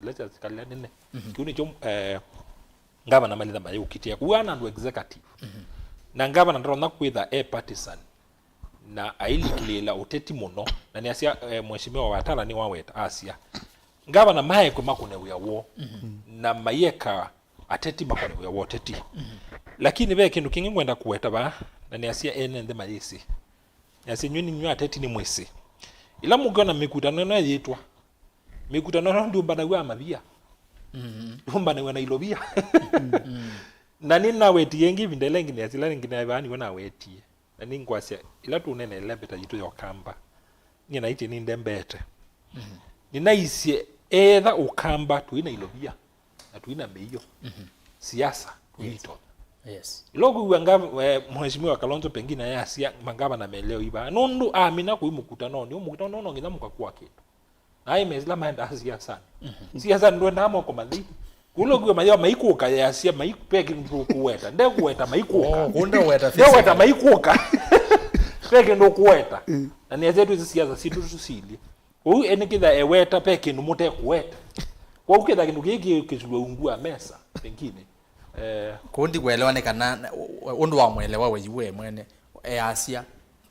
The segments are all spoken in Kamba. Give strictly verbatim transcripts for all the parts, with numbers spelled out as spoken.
ila syasikalĩ nene. Kĩu nĩkyo, eh, ngavana malitha mayũkitĩa. Kũu ana andũ executive. Na ngavana ndatonya kwĩtha e partisan na ailikĩlĩĩla ũteti mũno. Na nĩasya, eh, Mheshimiwa Watala nĩwaweta, asya, ngavana maekwe makũne wĩa woo, na mayeka ateti makũne wĩa wa ũteti. Lakini ve kĩndũ kĩngĩ ngwenda kũweta vaa, na nĩasya ene nthĩ mayĩsĩ. Nĩasya, inyw'ĩ nĩnyw'ĩ ateti nĩmwĩsĩ. Ĩla mũkwona mĩkutano ĩno yĩtwa, mĩkutano ĩno ndĩũmbanaw'a Amavia. Ndĩũmbanaw'a na Ilovia. Na nĩnawetie ĩngĩ ĩvinda ĩla ĩngĩ, nĩasya ĩla ĩngĩ naĩ vaa nĩw'o nawetie. Na nĩngwasya, ĩla tũũneeneela mbeta yitũ ya Ũkamba, nyie naĩtye nĩndembete. Nĩnaisye etha Ũkamba twĩ na Ilovia, na twĩ na mĩio, siasa tũitonya. Yes. Ĩla ũkwĩw'a ngav-, eh, Mheshimiwa Kalonzo pengine ayasya mangavana me leo ivaa, nũndũ amina kũi mũkutanonĩ, ũ mũkutanonĩ no nginya mũkakua kĩndũ. Na aĩ mesĩ ĩla maendaa siasanĩ. Siasanĩ ndwendaa moko mathei. Kũla ũkwĩw'a mayao maikũka, yasya mai-, ve kĩndũ tũkũweta. Ndekũweta maikũka. Oh, kũu ndeweta. Ndeweta maikũka. Ve kĩndũ ũkũweta. Na nĩasya twĩsĩ siasa sitũ tũsilye. Kwoou ene kĩtha eweta ve kĩndũ mũtekũweta. Kwoou kĩtha kĩndũ kĩĩ kĩ-, kĩsulwa ungu wa mesa, pengine. Eh. Kũu ndikwelewa nĩ kana, na, ũ-, ũ-, ũndũ wa mwelewa we yu we mwene, easya,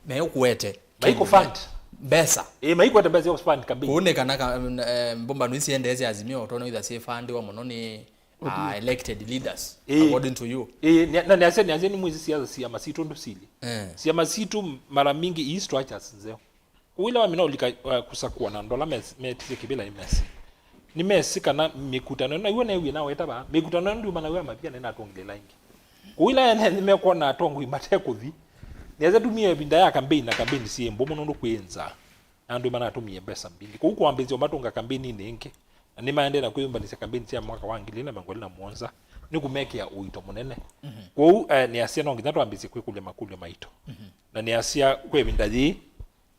meũkũete maikũ fund mbesa. Ĩĩ, maikwete mbesa ya fund campaign. Kũu nĩ kana ka, eh, mbũmbano ici endee sya Azimio, tondũ itha syĩfandiwa mũno nĩ, ah, elected leaders, ĩĩ, according to you. Ĩĩ, na, na nĩasya, nĩasya nĩ mwĩsĩ siasa, siama sitũ ndũsilye. Eh. Siama sitũ mara mingi ii structures nzeo. Kũu ĩla wamina ũlika, uh, kũsakũa na ndola mes-, metisye kĩvĩla nĩmesĩ. Nĩmesĩ kana mĩkutano ĩno, naiw'o neewie naweta vaa, mĩkutano ĩno ndiũmbanaw'a Amavia nĩnatũngĩlĩla ĩngĩ. Kũu ĩla ene nthĩ mekwona atongoi matekũthi, nĩasya tumie ĩvinda ya kambeini, na kambeini syĩ mbũmũ nũndũ kwĩ nzaa, na andũ manatũmie mbesa mbingĩ. Kũu kwambĩĩsya ũmatũnga kambeininĩ ĩngĩ, na nĩmaendee na kwĩyũmbanĩsya kambeini sya mwaka wa ngili ilĩ na mĩongo ĩlĩ na mũonza, nĩkũmekĩa ũito mũnene. Kwoou, eh, nĩasya no nginya twambĩĩsye kwĩkũlya makũlyo maito. Na nĩasya kwa ĩvinda yĩĩ,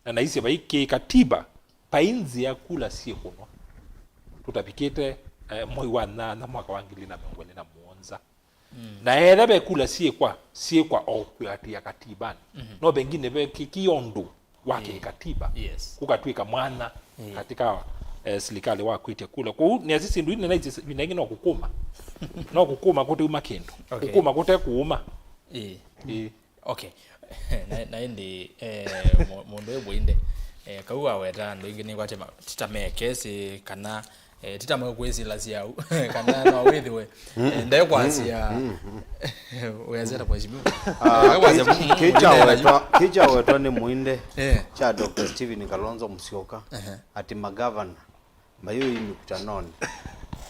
na naisye vai kĩkatiba, vai nzĩa kula syĩkũnwa. Tũtavikĩte, eh, mwei wa nyanya mwaka wa ngili na mĩongo ĩlĩ na mũonza. Na etha ve kula syĩkwa, syĩkwa o kwĩatĩĩa katibanĩ. No pengine ve kĩ-, kĩondũ wa kĩkatiba. Yes. Kũkatw'ĩka mwanya katika, eh, silikalĩ wa kwĩtya kula. Kwoou nĩasya syĩndũ ii nĩnaisye ĩvinda ĩngĩ no kũkũma. No kũkũma kũteuma kĩndũ. Okay. Kũkũma kũte kũũma. Ĩĩ. Ĩĩ. Okay. Na, na ĩndĩ, eh, mũ-, mũndũ wĩ mũinde, eh, kau waweta andũ aingĩ nĩkwatya ma-, tita mekesĩ kana, eh, tita mekwĩsĩlasya au, kana no wĩthĩwe, eh, ndekwasya, wĩasya ta mheshimiwa. Ah, ndekwasya kĩ-, kĩ-, kĩkyawetwa, kĩkyawetwa nĩ mũinde, eh, kya Doctor Stephen Kalonzo Musyoka, ehe, atĩ magavana mayũi mĩkutanonĩ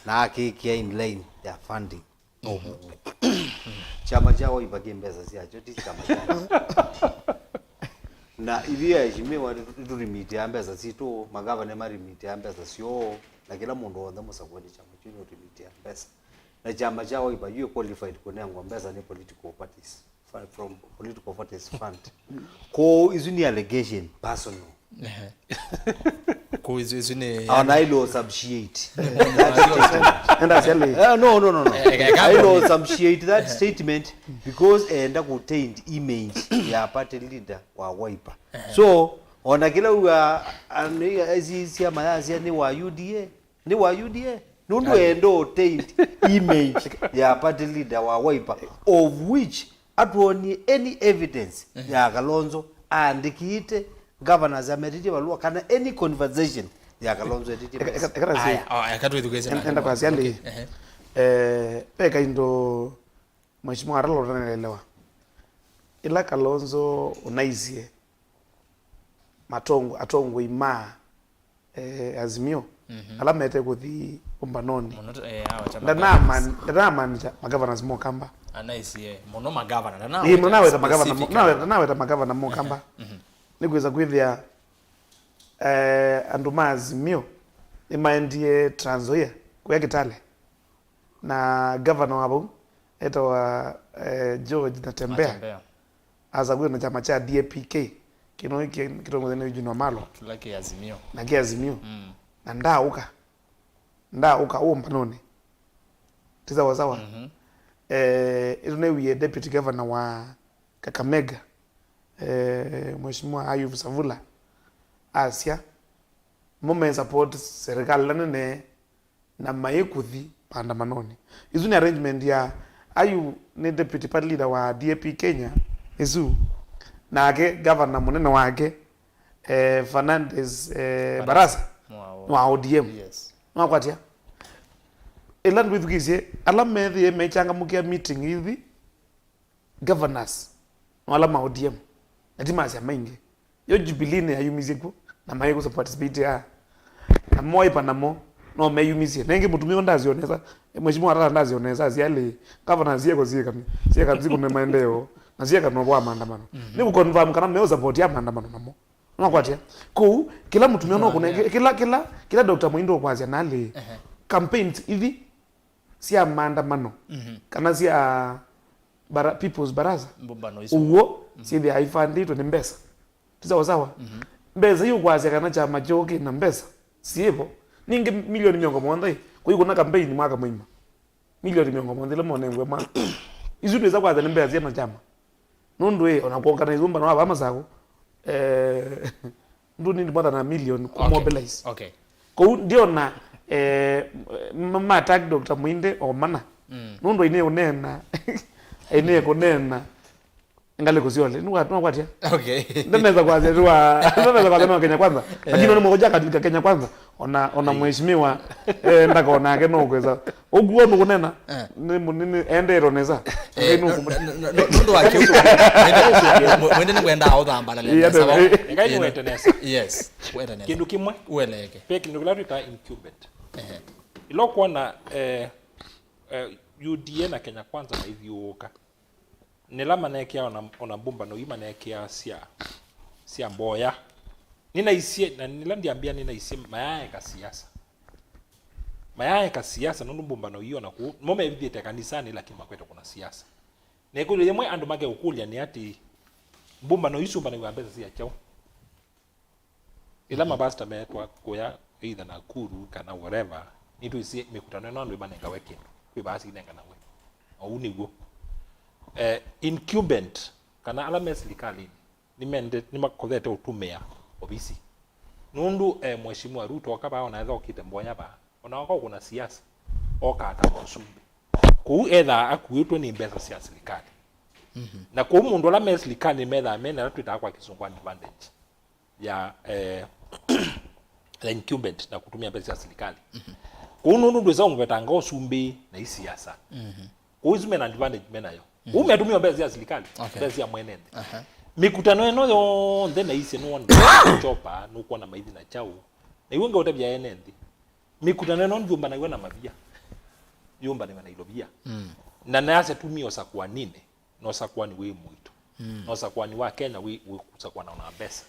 na akĩkĩa in line ya funding. Kyama kya Wiper kĩ mbesa syakyo, ti kyama kya. Na ithyĩ aheshimiwa nĩtũrimitia mbesa sitũ, magavana nĩmarimitia mbesa syoo, na kĩla mũndũ w'onthe mũsakũe nĩ kyama kyu nĩũrimitia mbesa. Na kyama kya Wiper yu qualified kũnengwa mbesa nĩ political parties, fu-, from political parties fund. Kwoou isu nĩ allegation personal. Ehe. Kũu isu, isu nĩ, ona ilo substantiate. Enda syali. Eh, no, no, no, no. Eh, eh, eh, ilo substantiate that statement because enda ku taint image ya party leader wa Wiper. So, ona kĩla uga, an-, esi syama yasya nĩ wa U D A, nĩ wa U D A. Nũndũ enda u taint image ya party leader wa Wiper, of which atwonie any evidence ya Kalonzo aandĩkĩte governors ametĩtye valũa kana any conversation ya Kalonzo etĩtye message. Eka, eka, eka, aya, oh, eka twĩthukĩĩsye nake. Enda kwasya ndĩ. Okay. Ehe. Eh, ve kaindo Mheshimiwa Aralo ũtanelewa. Ĩla Kalonzo ũnaisye matongo-, atongoi ma eh, Azimio, ala mete kũthi ũmbanonĩ. Mũno, eh, awa kyama ndanamaanisha magavanas ma Ũkamba. Anaisie mũno magavana, ĩĩ, mũno naweta magavana mo-, naweta, naweta magavana ma Ũkamba. Nĩkwĩsa kwĩthĩa, eh, andũ ma Azimio nĩmaendie Trans Nzoia kũya Kitale. Na gavana wa vau etawa, eh, George Natembeya. Natembeya. Asakuiwe na kyama kya D A P K, kĩno kĩtongothya nĩ Eugene Wamalwa. Kĩla kĩ Azimio. Na kĩ Azimio. Mm. Na ndaũka. Ndaũka ũmbanonĩ. Ti sawa sawa. Mhm. Eh, ĩtũnewie deputy governor wa Kakamega, eh, Mheshimiwa Ayub Savula, asya, mo me support serikali ĩla nene na mayĩkũthi maandamanonĩ. Isu nĩ arrangement ya, ayu nĩ deputy party leader wa D A P Kenya, isu, nake governor mũnene wake, eh, Fernandes, eh, Barasa, nĩ wa O D M. Yes. Nĩwakwatya? Ĩla ndwĩthukĩĩsye, ala methĩe mechangamũkĩa meeting ithi, governors, no ala ma O D M, na ti ma syama ingĩ. Yo Jubilee nĩyayumisye kw'o, na mayĩkũsa participate aa. Na Wiper namo, no meyumisye. Na ĩngĩ mũtumĩa ũũ ndasyo nesa, mheshimiwa Arara ndasyo nesa, asialĩ, governor syĩko syĩka, syĩka nzikũne maendeeo, na syĩka no wa maandamano. Mhm. Nĩ kũconfirm kana meũ support ya maandamano namo. Nĩwakwatya? Kũu, kĩla mũtumĩa no kũne, kĩla, kĩla, kĩla Doctor Mũindo ũkwasya nalĩ, ehe, campaigns ithi sya maandamano, mhm, kana sya bara-, People's Baraza, mbũmbano isu, ũw'o, mhm, syĩthĩaa ifandĩtwe nĩ mbesa. Ti sawa sawa? Mhm. Mbesa iu kwasya kana kyama kyoo kĩ na mbesa syĩvo. Ningĩ milioni mĩongo mũonza ĩ, kũikũna campaign mwaka mũima. Milioni mĩongo mũonza ila monengwe ma. Isu ndwĩsa kwasya nĩ mbesa syĩ na kyama. Nũndũ ĩ, ona kuorganize ũmbano wa vaa Masakũ, eh, ndũ need more than a million ku mobilize. Okay. Kũu ndiona, eh, ma, ma attack Doctor Mũinde o mana. Mm. Nũndũ aine ũneena, aine kũneena ngalĩko syole. Nĩwa-, nĩwakwatya? Okay. Ndanesa kwasya, nĩwa-, ndanesa kwasya no Kenya Kwanza. Lakini, eh, nĩ mũkũja katika Kenya Kwanza. Ona, ona, eh, mheshimiwa, eh, ndakona ake no kwesa. Ũguo nũkũneena, eh, nĩ mũnene, endeetwo nesa. Eh, ngai nũkũmũ- no, no, no, nũndũ wa kĩu, Mwende nĩ-, Mwende nĩkwendaa ũthambanane nesa. Ĩĩ, ĩĩ, ĩĩ. Eka nĩwete nesa. Yes, wete nesa. Kĩndũ kĩmwe. Ueleke. Pe kĩndũ kĩla twĩtaa incumbent. Ehe. Ĩla ũkwona, eh, eh, U D A na Kenya Kwanza maithiũũka. Nĩla maneekĩa ona, ona mbũmbano ii maneekĩa sya, sya mboya. Nĩnaisye, na nĩla ndyambĩa nĩnaisye mayaeka siasa. Mayaeka siasa nũndũ mbũmbano ii ona kũu, mo mevithĩte kanisanĩ lakini makwete kũna siasa. Na ĩkũlyo yĩmwe andũ makeũkũlya nĩ atĩ, mbũmbano ii syũmbanaw'a mbesa sya kyaũ? Ĩla mapasta metwa kũya either Nakuru kana wherever, nĩtwĩsĩ mĩkutano ĩno andũ ĩmanengawe kĩndũ, kwĩ vaasa inenganawe. Na ũu nĩw'o. Eh, incumbent, kana ala me silikalĩnĩ, nĩmende-, nĩmakothete ũtũmĩa ovisi. Nũndũ, eh, Mheshimiwa Ruto oka vaa, ona etha okĩte mboya vaa, ona oka ũkũna siasa, okaa ta mũsumbĩ. Kũu ethaa akuĩtwe nĩ mbesa sya silikalĩ. Mhm. Na kũu mũndũ ala me silikalĩ methaa mena ala twĩtaa kwa kĩsũngũ advantage ya, eh, the incumbent na kũtũmĩa mbesa sya silikalĩ. Mhm. Kũu nũndũ ndwĩsa ũmũvetanga ũsumbĩ na isiasa. Mhm. Kũu isu mena advantage menayo. Mhm. Kũu metũmĩa mbesa sya silikalĩ, okay, mbesa sya mwene nthĩ. Aha. Mĩkutano ĩno yonthe naisye nũkwona chopa, nũkwona maithi na kyaũ. Na iwe ngeũtavya ene nthĩ. Mĩkutano ĩno ndyũmbanaw'a na mavia. Yũmbanaw'a na ilovia. Mm. Na nayasya tumie ũsakũaninĩ. Na ũsakũani wĩ mũito. Mm. Na ũsakũani wa Kenya wĩ, wĩ kũsakũana na mbesa.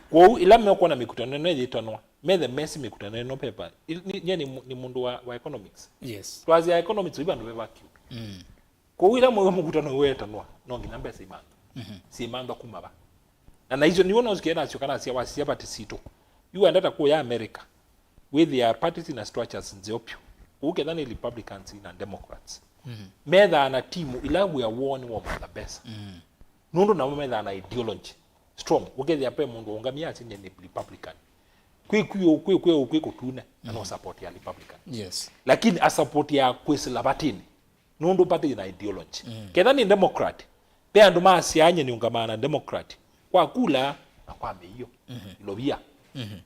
Kwoou, ĩla meũkwona mĩkutano ĩno ĩyĩtanwa, methe mesĩ mĩkutano ĩno veva. Nyie nĩ, nĩ mũndũ wa, wa economics. Yes. Twasya economics, ĩ vandũ veva kĩu. Mm. Kwoou, ĩla mwĩw'a mũkutano ũyũ wetanwa, no nginya mbesa imanthwa. Mhm. Syĩmanthwa kuma va? Na, na icio nĩw'o no sikie nasyo kana sya wasisya vati sitũ. Yu wenda ta kũya America. Wĩthĩaa parties na structures nzeo vyũ. Kũu ketha nĩ Republicans na Democrats. Mhm. Methaa na timu ila wĩa woo nĩ womantha mbesa. Mhm. Nũndũ namo methaa na ideology strong. Ũkethĩa pe mũndũ ũngamia asye nĩ Republican. Kwĩ kwĩ kwĩ kwĩ kwĩ kũtune, na no support ya Republican. Yes. Lakini a support ya kwĩsĩla vatĩnĩ. Nũndũ party na ideology. Mm. Ketha nĩ Democrat, ve andũ masyaany'e nĩũngamaa na Democrat kwa kula na kwa mĩio. Mhm. Ilovia. Mhm.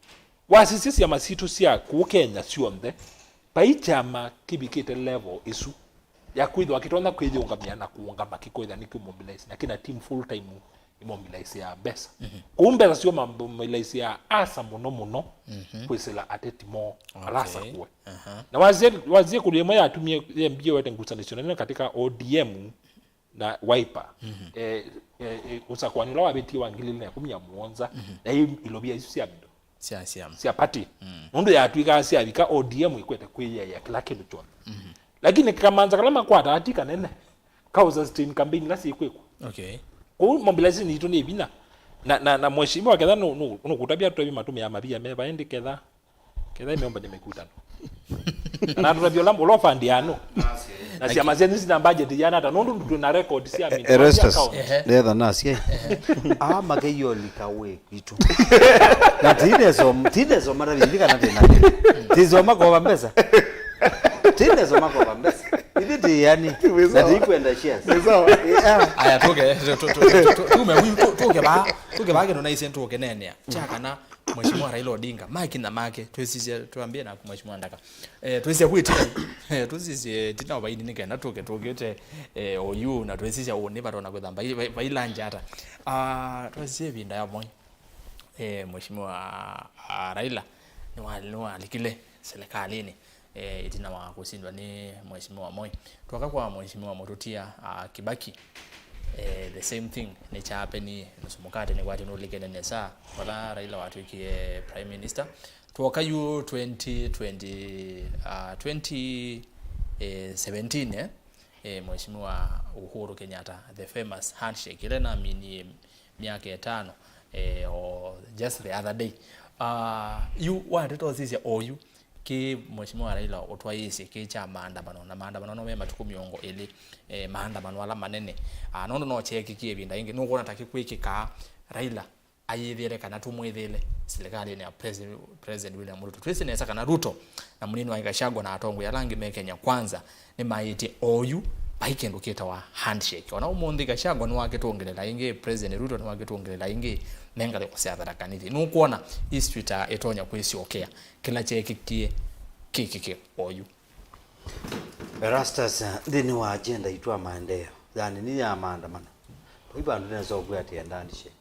Wasisya syama sitũ sya kũu Kenya syonthe, vai kyama kĩvikĩte level ĩsu ya kwĩthĩwa kĩtonya kwĩyĩũngamĩa na kũũngama kĩkwĩthĩa nĩkĩũmobilize na kĩna team full time imobilize ya mbesa. Mhm. Kũu mbesa syo mobilize ya asa mũno mũno, mhm, kwĩsĩla ateti moo ala, okay, asakũe. Aha. Na wazie, wazie kũlĩ ĩmwe yatumie yembie wete ngusanĩsyo nene katika O D M na Wiper. Mhm. Eh, eh, eh, ũsakũani ũla wavĩtie wa ngili ilĩ na ĩkũmi na mũonza, mhm, na ĩ ilovia isu sya mindo. Sya syama. Sya party. Mm. Nũndũ yatw'ĩkaa syavika O D M ĩkwete kwĩyĩaĩa kĩla kĩndũ kyonthe. Mhm. Lakini kamanza kala makwataa ti kanene. Ka ũsustain campaign ila syĩkwĩkwa. Okay. Kwoou mobilization yitũ nĩ vinya. Na, na, na mheshimiwa ketha nũ-, nũ-, nũkũtavya tũtavye matũmĩa mavia me vaĩ ndĩ ketha. Ketha imeũmbany'a mĩkutano. Na tũtavye ũla, ũla ũfandia nũ. Na syama syenyu sina budget yana ata, nũndũ twĩ na record sya, e-, e-, Erastus, account. Ehe. Ndetha nasye. Aa makeiolika wĩ kwitũ. Na tindeso, tindeso matavingi kana tena. Tisoma kova mbesa. Tĩneso makova mbesa. Ithyĩ tĩ yani. Wĩ na sawa. Tĩikwenda shares. Nĩ sawa. Yeah. Aya, tũke, tũ-, tũ-, tũ-, tũ-, tũ-, tume wi-, tũ-, tũke vaa, tũke vaa kĩndũ naisye tũkeneenea. Kya kana, Mheshimiwa Raila Odinga, makinya make, twĩsisye, twambie naku Mheshimiwa Ndaka. Eh, twĩsisye kwĩtia, eh, twĩsisye tina vaini nĩ kenda tũke tũkĩte, eh, oyu, na twĩsisya ũũ nĩ vatona kwĩtha vai-, vai-, vailanja ata. Ah, twĩsisye ĩvinda ya Moi. Eh, Mheshimiwa, ah, Raila nĩwa-, nĩwalikile serikalini, eh, ĩtina wa kũsindwa nĩ Mheshimiwa Moi. Twoka kwa Mheshimiwa Mũtũtia, ah, Kibaki, eh, the same thing nĩkyapenie. Nusu mkate nĩkwatĩ nũlikene nesa, vala Raila watwĩkie Prime Minister. Twoka yu twenty twenty, ah, twenty seventeen, eh, eh, Mheshimiwa Uhuru Kenyatta, the famous handshake, ĩla naminie myaka ĩtano, eh, or just the other day. Ah, yu wateta ũsisya oyu, kĩ Mheshimiwa Raila ũtwaĩĩsye kĩ kya maandamano, na maandamano no me matukũ mĩongo ĩlĩ, eh, maandamano ala manene. Ah, nũndũ no kyeekĩkie ĩvinda ĩngĩ, nũkwona ta kĩkwĩkĩkaa Raila ayĩthĩĩle kana tũmwĩthĩĩle silikalĩnĩ ya President, President William Ruto. Twĩsĩ nesa kana Ruto na mũnini wake Gachagua na atongoi ala angĩ me Kenya Kwanza nĩmaĩtye oyu vai kĩndũ kĩtawa handshake. Ona ũmũnthĩ Gachagua nĩwakĩtũngĩlĩla ĩngĩ, President Ruto nĩwakĩtũngĩlĩla ĩngĩ, me ngalĩko sya Tharaka Nithi. Nũkwona history ta ĩtonya kwĩsyokea kĩla kyeekĩkie kĩkĩke oyu? Erastus, nthĩnĩ wa agenda itũ ya maendeeo, yani nĩ ya maandamano, vai vandũ nesa ũkwĩa atĩ enda handshake.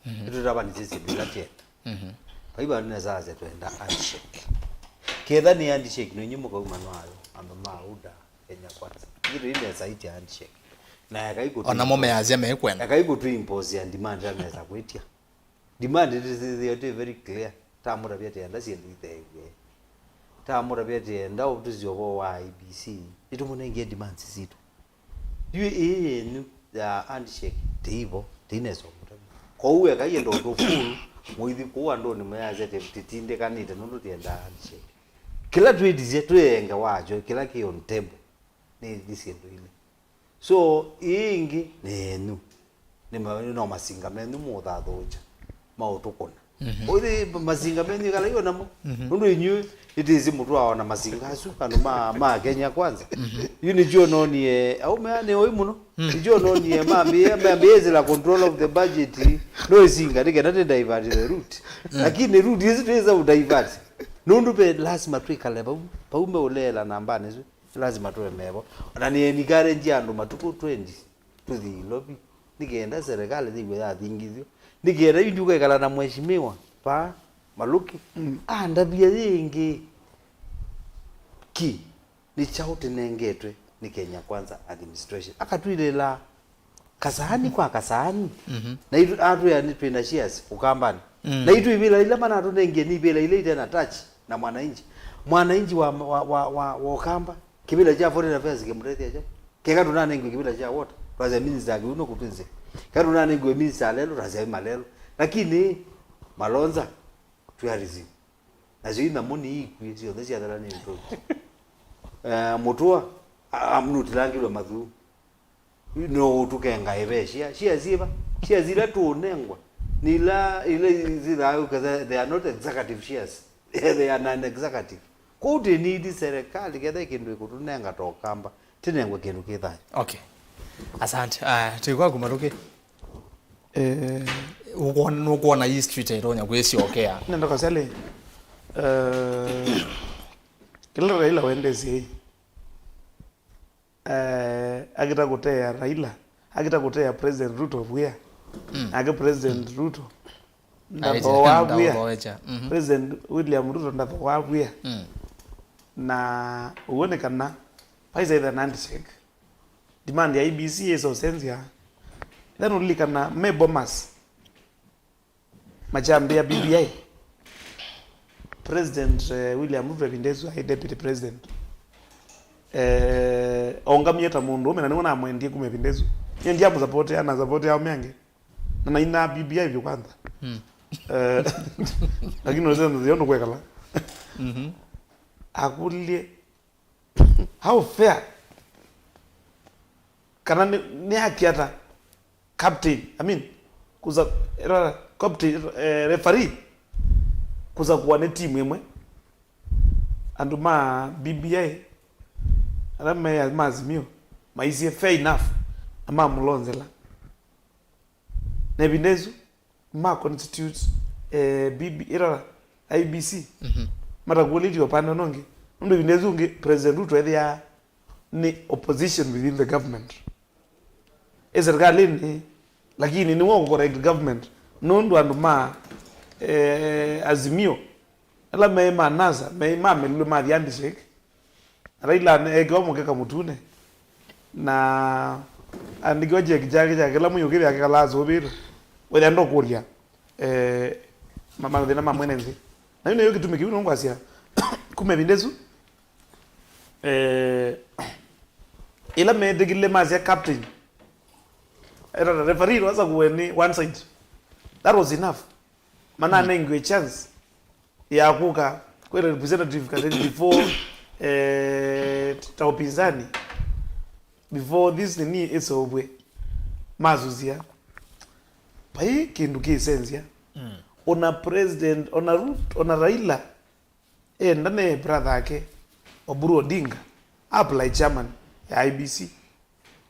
Mhm. Nĩtũtavanisye syĩndũ ila twenda. Mhm. Vai vandũ nesa asya twenda handshake. Ketha nĩ handshake, no inyu mũkauma nayo, andũ ma UDA, Kenya Kwanza. Ithyĩ tũi nesa itya handshake. Na ekai kũtũ-, ona mo measya mekwenda. Ekai kũtũ impose ya demand ya nesa kwĩtya. Demand ĩtĩsĩthĩe ĩtĩ very clear. Tamũtavya atĩ enda syĩndũ itheew'e. Tamũtavya atĩ enda ũtũsye ũvoo wa I E B C. Nĩtũmũnengie demands sitũ. Yu ĩĩ yenyu ya handshake tĩivo, tĩinesa ũmũtavya. Kwoou ekai enda ũndũ full, mũithi kũu andũnĩ mwĩasya atĩ tĩtindĩkanĩte nũndũ tĩendaa handshake. Kĩla twĩtisye twĩenge wakyo, kĩla kĩ on table, nĩ, nĩ syĩndũ ilĩ. So, ĩĩ ĩngĩ nĩ yenyu. Nĩ ma-, no masinga menyu mũũthathũkya, maũtũkũna. Mhm. Ũthi masinga menyu ĩkalai o namo. Mhm. Nũndũ inyu ĩtĩsĩ mũtwaona masinga asu, andũ ma, ma Kenya Kwanza. Mhm. Yu nĩkyo nonie, aume aa nĩ oi mũno. Mm. Nĩkyo nonie, mambĩĩa, mambĩĩa zila control of the budget, no ĩsinga, nĩ kenda nĩ divert the route. Mm. Lakini route ĩsu twĩsa ũ divert. Nũndũ ve lazima twĩkale vau, vau meũleela nambanĩ isu. Lazima tũemevo. Ona nĩ encourage andũ matukũ twenty tũthi Ilovi. Nĩ kenda serikali yĩw'e yathingithw'a. Nĩ kenda yu ndiũkekala na mheshimiwa pa Maluki. Mm. Andavia yĩngĩ. Ki nĩ kyaũ tũnengetwe nĩ Kenya Kwanza administration? Akatwilĩla kasaani kwa kasaani. Mhm. Na itũ atwĩa nĩ twĩ na shares Ũkambanĩ. Mm. Na itũ ivĩla ila manatũnengie nĩ ivĩla ila ite na touch na mwananchi. Mwananchi wa, wa, wa, wa, wa Ũkamba, kĩvĩla kya Foreign Affairs kĩmũtethya kyaũ? Keka tũnanengiwe kĩvĩla kya water, twasya minister kĩu no kũtwĩnzĩ. Keka tũnanengiwe minister lelo, twasya malelo. Lakini Malonza, tourism. Nasyo inamo nĩ ikw'ĩ, syonthe syathela nĩ nthũku. Eh, mũtũa, a-, am-, nũtilangĩlwe mathu. No ũtũkenga ĩve shia, shia syĩva? Shia ila tũũnengwa. Nĩ ila, ila syĩthaa ũketha, they are not executive shares. They are non-executive. Kwoou twĩ need serikali, ketha kĩndũ ĩkũtũnenga ta Ũkamba, tĩnengwe kĩndũ kĩ thayũ. Okay. Asante. Ah, twĩkwa kuma tũkĩ. Eh, ũkwona, nũkwona history ta ĩtonya kwĩsyokea? Nenda kasele, eh, kĩla Raila wendesye, eh, akĩta kũtea Raila, akĩta kũtea President Ruto vwĩa. Mm. Nake President Ruto ndathooa vwĩa. Ndaũthooekya. Mhm. President William Ruto ndathooa vwĩa. Mm. Na ũw'o nĩ kana, paisa ĩthe na handshake. Demand ya I E B C ĩsosenzya. Then ũlilikana me Bomas. Makyambĩa B B I. President, eh, William Ruto ĩvinda ĩsu aĩ deputy president. Eh, aũngamie ta mũndũũme na nĩwe namwendie kuma ĩvinda ĩsu. Nyie ndiamũsapotea, nasapotea aũme angĩ. Na nainaa B B I vyũ kwanza. Mm. Eh, lakini ũsenze yo nũkwekala. Mhm. Akũlilye, how fair? Kana nĩ, nĩ haki ata captain, I mean, kuza, era, captain, eh, referee kuza kuwa nĩ timu ĩmwe? andũ ma B B I ala me ma Azimio maisye fair enough, na mamũlonzela. Na ĩvinda ĩsu ma constitute, eh, B B, ĩla I E B C, mhm, matakũlĩtye ũpande ũno ũngĩ. Nũndũ ĩvinda ĩsu ũngĩ President Ruto ethĩaa nĩ opposition within the government. E serikalini, lakini nĩwe ũkũcorrect government. Nũndũ andũ ma, eh, Azimio ala me ma NASA, me ma melilwe mathi handshake, na Raila ne-, ekiwa mũkeka mũtune, na andĩkiwa cheki chake kya kĩla mwei ũkĩthĩa kĩkalaa sũvĩtwe, wĩthĩa ndũkũlya, eh, ma-, mathĩna ma mwene nthĩ. Na yu nĩyo kĩtumi kĩu nũngwasya kuma ĩvinda ĩsu, eh, ĩla metĩkĩle masya captain, era referee wasa kuwe ni one side. That was enough. Mananengiwe chance ya kũka kwĩ representative kateni before, eh, ta upinzani, before this nini ĩseũvw'e, masusia. Vai kĩndũ kĩsenzya. Mm. Ona president, ona Ruto, ona Raila, enda ne brother ake Oburu Odinga apply chairman ya I E B C.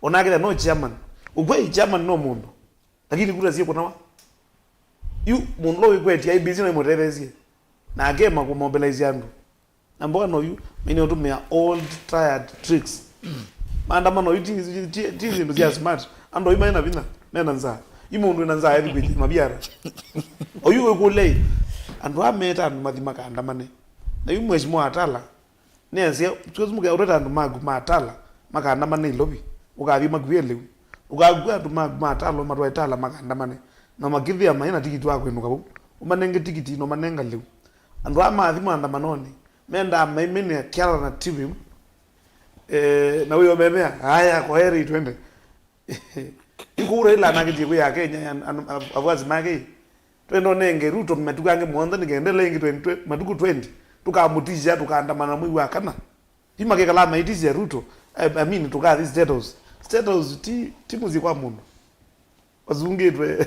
Onake no chairman. Ukwai chairman no mũndũ. Lakini kura syĩ kũnawa. Yu mũndũ ũla wĩkwetye I E B C no imũtetheesye. Na akema kũmobilize andũ. Na mboka no yu, mene ũtũmĩa old tired tricks. Maandamano yu ti, ti, ti, ti syĩndũ sya smart. Andũ ayu maĩ na vinya, mena nzaa. Yu mũndũ wĩna nzaa ethi kwĩthya maviara. Oyu wĩkũlei, andũ aa meta andũ mathi makaandamane. Na yu Mheshimiwa Atala, nĩasya, "Tuwezi mũkea ũteta andũ maku ma Atala, makaandamane Nairobi, ũkathi ũmakue lĩu. Ũkakua andũ maku ma Atala, ũmatwae Tala makaandamane. Na makĩthĩa maĩ na tikiti wa kwĩnũka vau, ũmanenge tikiti, na ũmanenga lĩu." Andũ aa mathi maandamanonĩ, mendaa maiminĩa Kyala na T V M, eh, na wĩo memea, "Aya, kwaheri, twende." Yu kũu Raila anakitie kwĩ Akenya, an-, an-, av-, afuasi make, "Twenda ũnenge Ruto matukũ angĩ mũonza nĩkenda ĩla ĩngĩ twenty, twe-, matukũ twenty, tũkamũtisya, tũkaandamana mwei wa kana." Yu makekala maitisya Ruto, I, I mean, tũkathi State House. State House ti, ti mũsyĩ kwa mũndũ. Wasungĩtwe.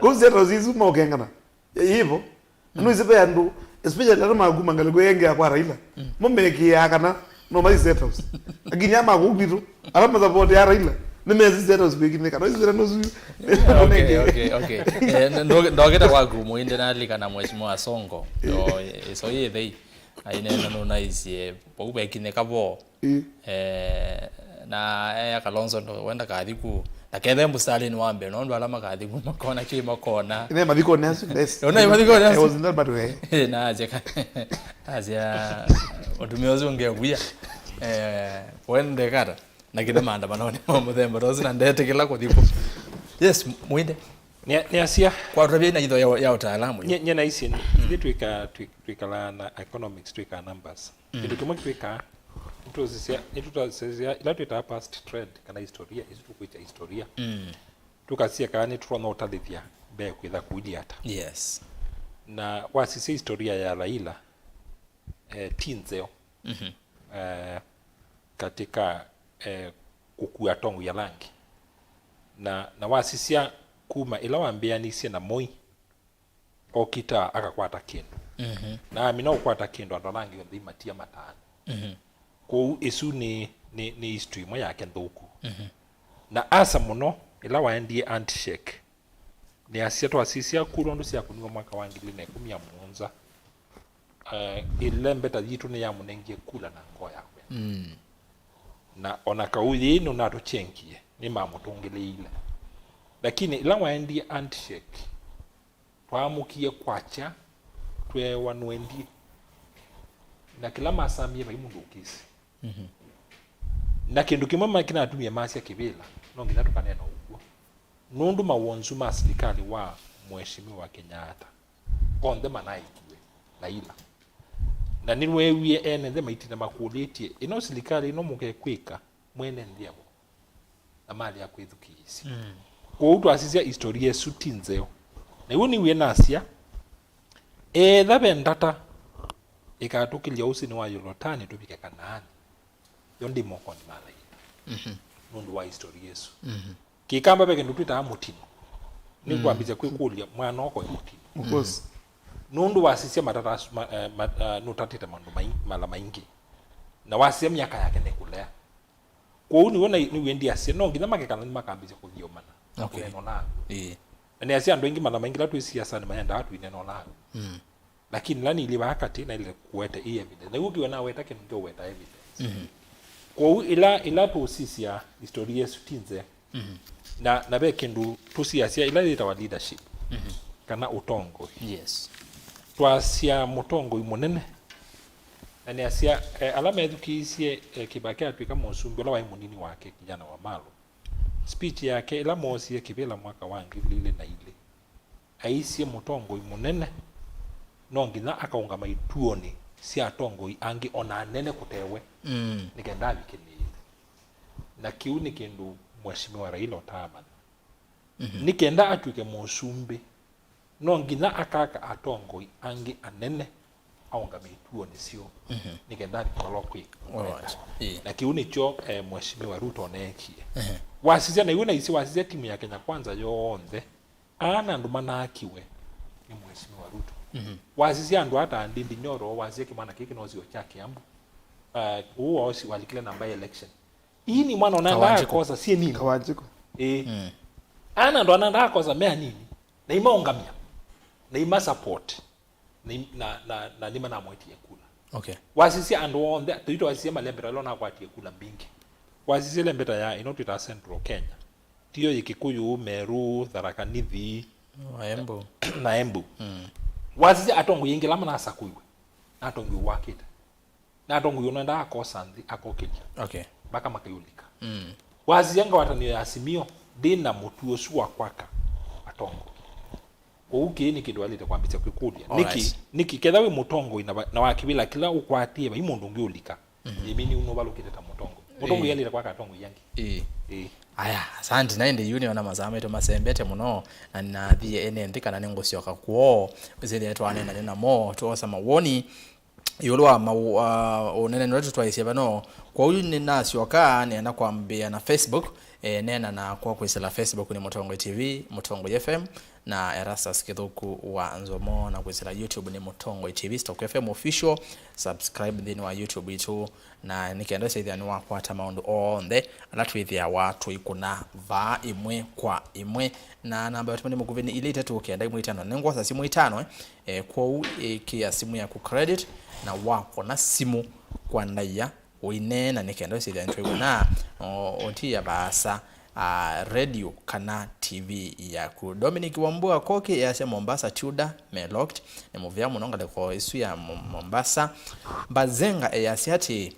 Kũu State House isu mokengana. Yĩvo. Nũĩsĩ ve andũ, especially ala makuma ngalĩko ĩngĩ ya kwa Raila. Mo mekĩaa kana no mathi State House. Lakini ama kũu kwitũ, ala masapoti ya Raila, nĩmesi State House kwĩkinĩka. Nũĩsĩ vena nũsu. Okay, okay, okay. Eh, ndo-, ndokĩta kwaku Mũinde nalika na Mheshimiwa Sonko. Yo, eh, so yĩ thei. Ainena nũnaisye, vau vekinĩka vo. Ĩ. Eh, na ea Kalonzo ndo wenda kathi ku. Na kethe mbusalini wa mbee, nondu ala makathi ku makona ki makona. Ine mathikoni asu, yes. Ona mathikoni asu. I was in that, but we. Eh, na asya ka-, asya, ũtumĩa ũsu ũngĩ vuya. Eh, wende kata. Na kĩthe maandamanoni ma mũthemba ta ũsu na ndeetĩkĩla kũthi ku. Yes, Mũinde. Nĩ, nĩ asia. Kwa tũtavye na itho ya, ya ũtaalamu. Nye, nye na ici, ithe twĩka, twĩ-, twĩkala na economics, twĩka numbers. Mm. Kĩndũ kĩmwe twĩkaa, nĩtũsisya, nĩtũtasisya, ila twĩtaa past trend, kana historia, isu tũkwĩtya historia. Mm. Tũkasisya kana nĩtũtonya ũtalĩthya mbee kwĩtha kũilyĩ ata. Yes. Na wasisya historia ya Raila, eh, ti nzeo, mhm, eh, katika, eh, kũkua tongu ya langi. Na, na wasisya kuma ĩla wambĩanĩisye na Moi, okita akakwata kĩndũ. Mhm. Na amina ũkwata kĩndũ, andũ ala angĩ onthe imatia mataana. Mhm. Kwoou ĩsu nĩ, nĩ, nĩ history ĩmwe yake nthũku. Mhm. Na asa mũno, ĩla waendie handshake, nĩasya twasisya ku nũndũ syakũniwe mwaka wa ngili na ĩkũmi na mũonza, eh, ĩlembeta yitũ nĩyamũnengie kula na ngoo yakwe. Mm. Na ona kau yĩĩ nũnatũchengie, nĩmamũtũngĩlĩile. Lakini ĩla waendie handshake, twaamũkie kwakya, tweewa nũendie. Na kĩla masamie vai mũndũ ũkĩsĩ. Mhm. Na kĩndũ kĩmwe ma-, kĩnatumie masya kĩvĩla, no nginya tũkaneena ũkw'o. Nũndũ mawonzu ma silikalĩ wa Mheshimiwa Kenyatta, onthe manaĩkiwe Raila. Na nĩweewie ene nthĩ maitinda makũlĩtye, ĩno silikalĩ ĩno mũkekwĩka mwene nthĩ avo? Na malea kwĩthukĩĩsya. Mm. Kwoou twasisya historia ĩsu ti nzeo. Na ĩw'o nĩw'e nasya, etha ve ndata ĩkatũkĩlya ũsĩnĩ wa Yolotani tũvike Kanaani, yo ndĩ mokonĩ ma Raila. Mhm. Nũndũ wa historia ĩsu. Mhm. Kĩkamba ve kĩndũ twĩtaa mũtino. Nĩngwambĩsya kwĩkũlya mwana oko e mũtino. Of course. Nũndũ wasisya matata asu, ma, eh, ma, eh, nũtatĩte maũndũ mai, mala maingĩ. Na wasisya myaka yake nĩkũlea. Kwoou nĩw'o na, nĩw'o ndiasya, no nginya makekana nĩmakambĩsya kũthiũmana na Okay. kũneena ũla akw'ũ. Ĩĩ. Na nĩasya andũ aingĩ mala maingĩ ĩla twĩ siasanĩ maendaa tũineena ũla akw'ũ. Mm. Lakini ĩla nĩilĩ vaa katĩ, naĩlĩte kũweta ĩ evidence. Na yu ũkĩwa naweta kĩndũ ngeũweta evidence. Mhm. Kwoou ĩla, ĩla tũsisya history yesu ti nzee. Mhm. Na, na ve kĩndũ tũsiasya ĩla yĩtawa leadership, Mhm. kana ũtongoi. Yes. Twasya mũtongoi mũnene, na nĩasya, eh, ala methukĩĩsye, eh, Kĩbakĩ atw'ĩka mũsumbĩ ũla waĩ mũnini wake, kijana wa Malo. Speech yake ĩla moosie kĩvĩla mwaka wa ngili ilĩ na ilĩ, aisye mũtongoi mũnene no nginya akaũngama ituonĩ sya atongoi angĩ ona anene kũtewe Mm. nĩ kenda avikĩlĩĩle. Na kĩu nĩ kĩndũ Mheshimiwa Raila ũtaamanya. Mhm. Nĩ kenda atw'ĩke mũsumbĩ, no nginya akaka atongoi angĩ anene aũngame ituonĩ syoo Mhm. nĩ kenda avikĩlĩĩle kwĩ Alright. Ĩĩ. Na kĩu nĩkyo, eh, Mheshimiwa Ruto oneekie. Ehe. Wasisya na iwe na isi wasisya timu ya Kenya Kwanza yonthe, aa na andũ manaakiwe nĩ Mheshimiwa Ruto. Mhm. Wasisya andũ ata Ndindi Nyoro, wasisya kĩmwana kĩkĩ nosio kya Kiambu. Uh, ũũ waosi walikile na by election. Ii nĩ mwana ona Kawanjiko. Ndakosa sie nini? Kawanjiko. Ĩĩ. Mm. Ana ndo ana ndakosa mea nini? Na imaũngamya. Na ima support. Na im-, na, na, na nĩmanamwetie kula. Okay. Wasisya andũ onthe, tũitũ wasisya malembeta ĩla nakwatie kula mbingĩ. Wasisya lembeta ya ĩno twĩtaa Central Kenya. Tiyo yĩ Kikuyu, Meru, Tharaka Nithi, Embu. Na Embu. Mm. Wasisya atongoi aingĩ ala manasakũiwe. Na atongoi wakĩte. Na atongoi ũnendaa akosa nthĩ akokĩlya. Okay. Mpaka makaiũlika. Mm. Wasisya ngwatanĩo ya Azimio, ndĩ na mũtuo ũsu wa kwaka atongoi. Kwoou kĩĩ nĩ kĩndũ waĩlĩte kwambĩsya kwĩkũlya. Nĩkĩ, Alright. nĩkĩ ketha wĩ mũtongoi na wa, na wa kĩvĩla kĩla ũkwatĩe vai mũndũ ũngĩ ũlika? Mhm. Ĩmini ũnũvalũkĩte ta mũtongoi. Mũtongoi Ĩĩ. Aĩlĩte kwaka atongoi angĩ. Ĩĩ. Ĩĩ. Aya, asante. Na ĩndĩ yu nĩona masaa maitũ masembete mũno, na nĩnathie ene nthĩ kana nĩngũsyoka kwoo. Wĩsĩthĩe twaneenany'a namo, twosa mawoni. Ĩũlũ wa mau-, ah, ũnene nũla tũtwaĩsye vano. Kwoou nĩnasyoka, nĩenda kwambĩĩa na Facebook. Eh, neena nakwa kwĩsĩla Facebook nĩ Mũtongoi T V, Mũtongoi F M, na Erastus Kĩthũku wa Nzomo, na kwĩsĩla YouTube nĩ Mũtongoi T V Stock F M Official. Subscribe nthĩnĩ wa YouTube itũ, na nĩ kenda ũsyaĩthĩa nĩwakwata maũndũ onthe ala twĩthĩawa tũikũna vaa ĩmwe kwa ĩmwe. Na namba ya ũtũmani mũkuvĩ nĩ ilĩ itatũ kenda ĩmwe itano. Nĩngwosa simũ itano, eh. Eh, kwoou ĩkĩa simũ yaku credit, na wakũna simũ kwa ndaĩa ũineena nĩ kenda ũsĩthya nĩtwĩw'ana, o, ũtiĩa vaasa, a, radio kana T V yaku. Dominic Wambua Koki easya Mombasa Tudor me locked. Nĩ mũvea mũno ngalĩko ĩsu ya Mo-, Mombasa. Bazenga easya atĩ,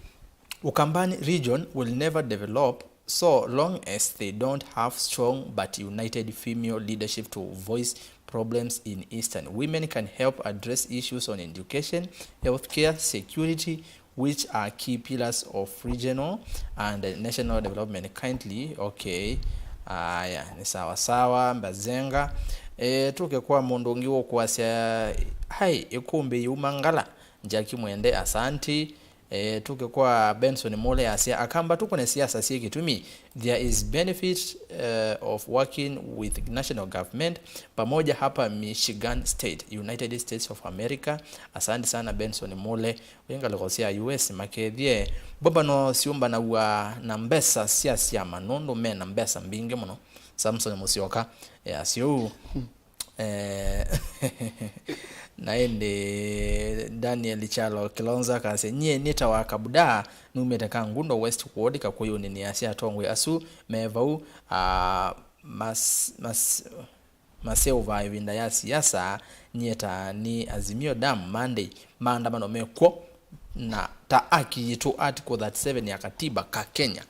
Ukambani region will never develop so long as they don't have strong but united female leadership to voice problems in Eastern. Women can help address issues on education, healthcare, security, which are key pillars of regional and national development. Kindly, okay. Aya, nĩ sawa sawa, Mbazenga. E, tũke kwa mũndũ ũngĩ ũkwasya, hai, ĩkũmbĩ yuma ngala, Jackie Mwende, asanti. Eh, tũke kwa Benson Mule asya, Akamba tũkũne siasa syĩ kĩtumi. There is benefit, eh, of working with national government pamoja hapa Michigan State, United States of America. Asante sana Benson Mule. Wĩ ngalĩko sya U S makethye. Mbũmbano syũmbanaw'a na mbesa sya syama nũndũ me na mbesa mbingĩ mũno. Samson Musyoka, eh, asya ũu. Eh, na ĩndĩ Daniel Kyalo Kilonzo akasya, nyie nĩ ta wa Kabuda, numĩte Kangundo West Ward, Kakũyũnĩ. Nĩasya atongoi asu me vau, ah, mas-, mas-, maseũvaa ĩvinda ya siasa. Nyie ta nĩ Azimio Dam Monday, maandamano mekw'o. Na ta aki yitũ, Article thirty-seven ya katiba ka Kenya.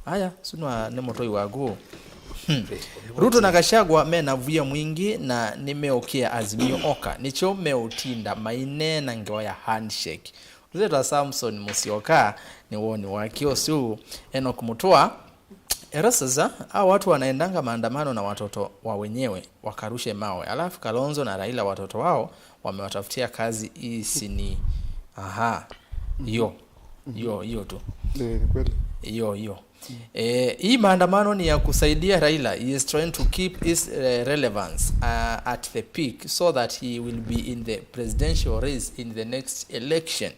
Aya, sunwa nĩ mũtoi waku. Hmm. Ruto na Gachagua mena via mwingĩ na nĩmeũkĩa Azimio oka. Nĩkyo meũtinda maineena ngewa ya handshake. Ũtetwa Samson Musyoka nĩ woni wake ũsu. Enoch Mutua, era sasa, hao watu wanaendanga maandamano na watoto wa wenyewe, wakarushe mawe. Alafu Kalonzo na Raila watoto wao wamewatafutia kazi. Hii si ni, aha, hiyo, hiyo, hiyo tu. Eh, ni kweli. Hiyo, hiyo. Eh, hii maandamano ni ya kusaidia Raila. He is trying to keep his, eh, relevance, uh, at the peak so that he will be in the presidential race in the next election.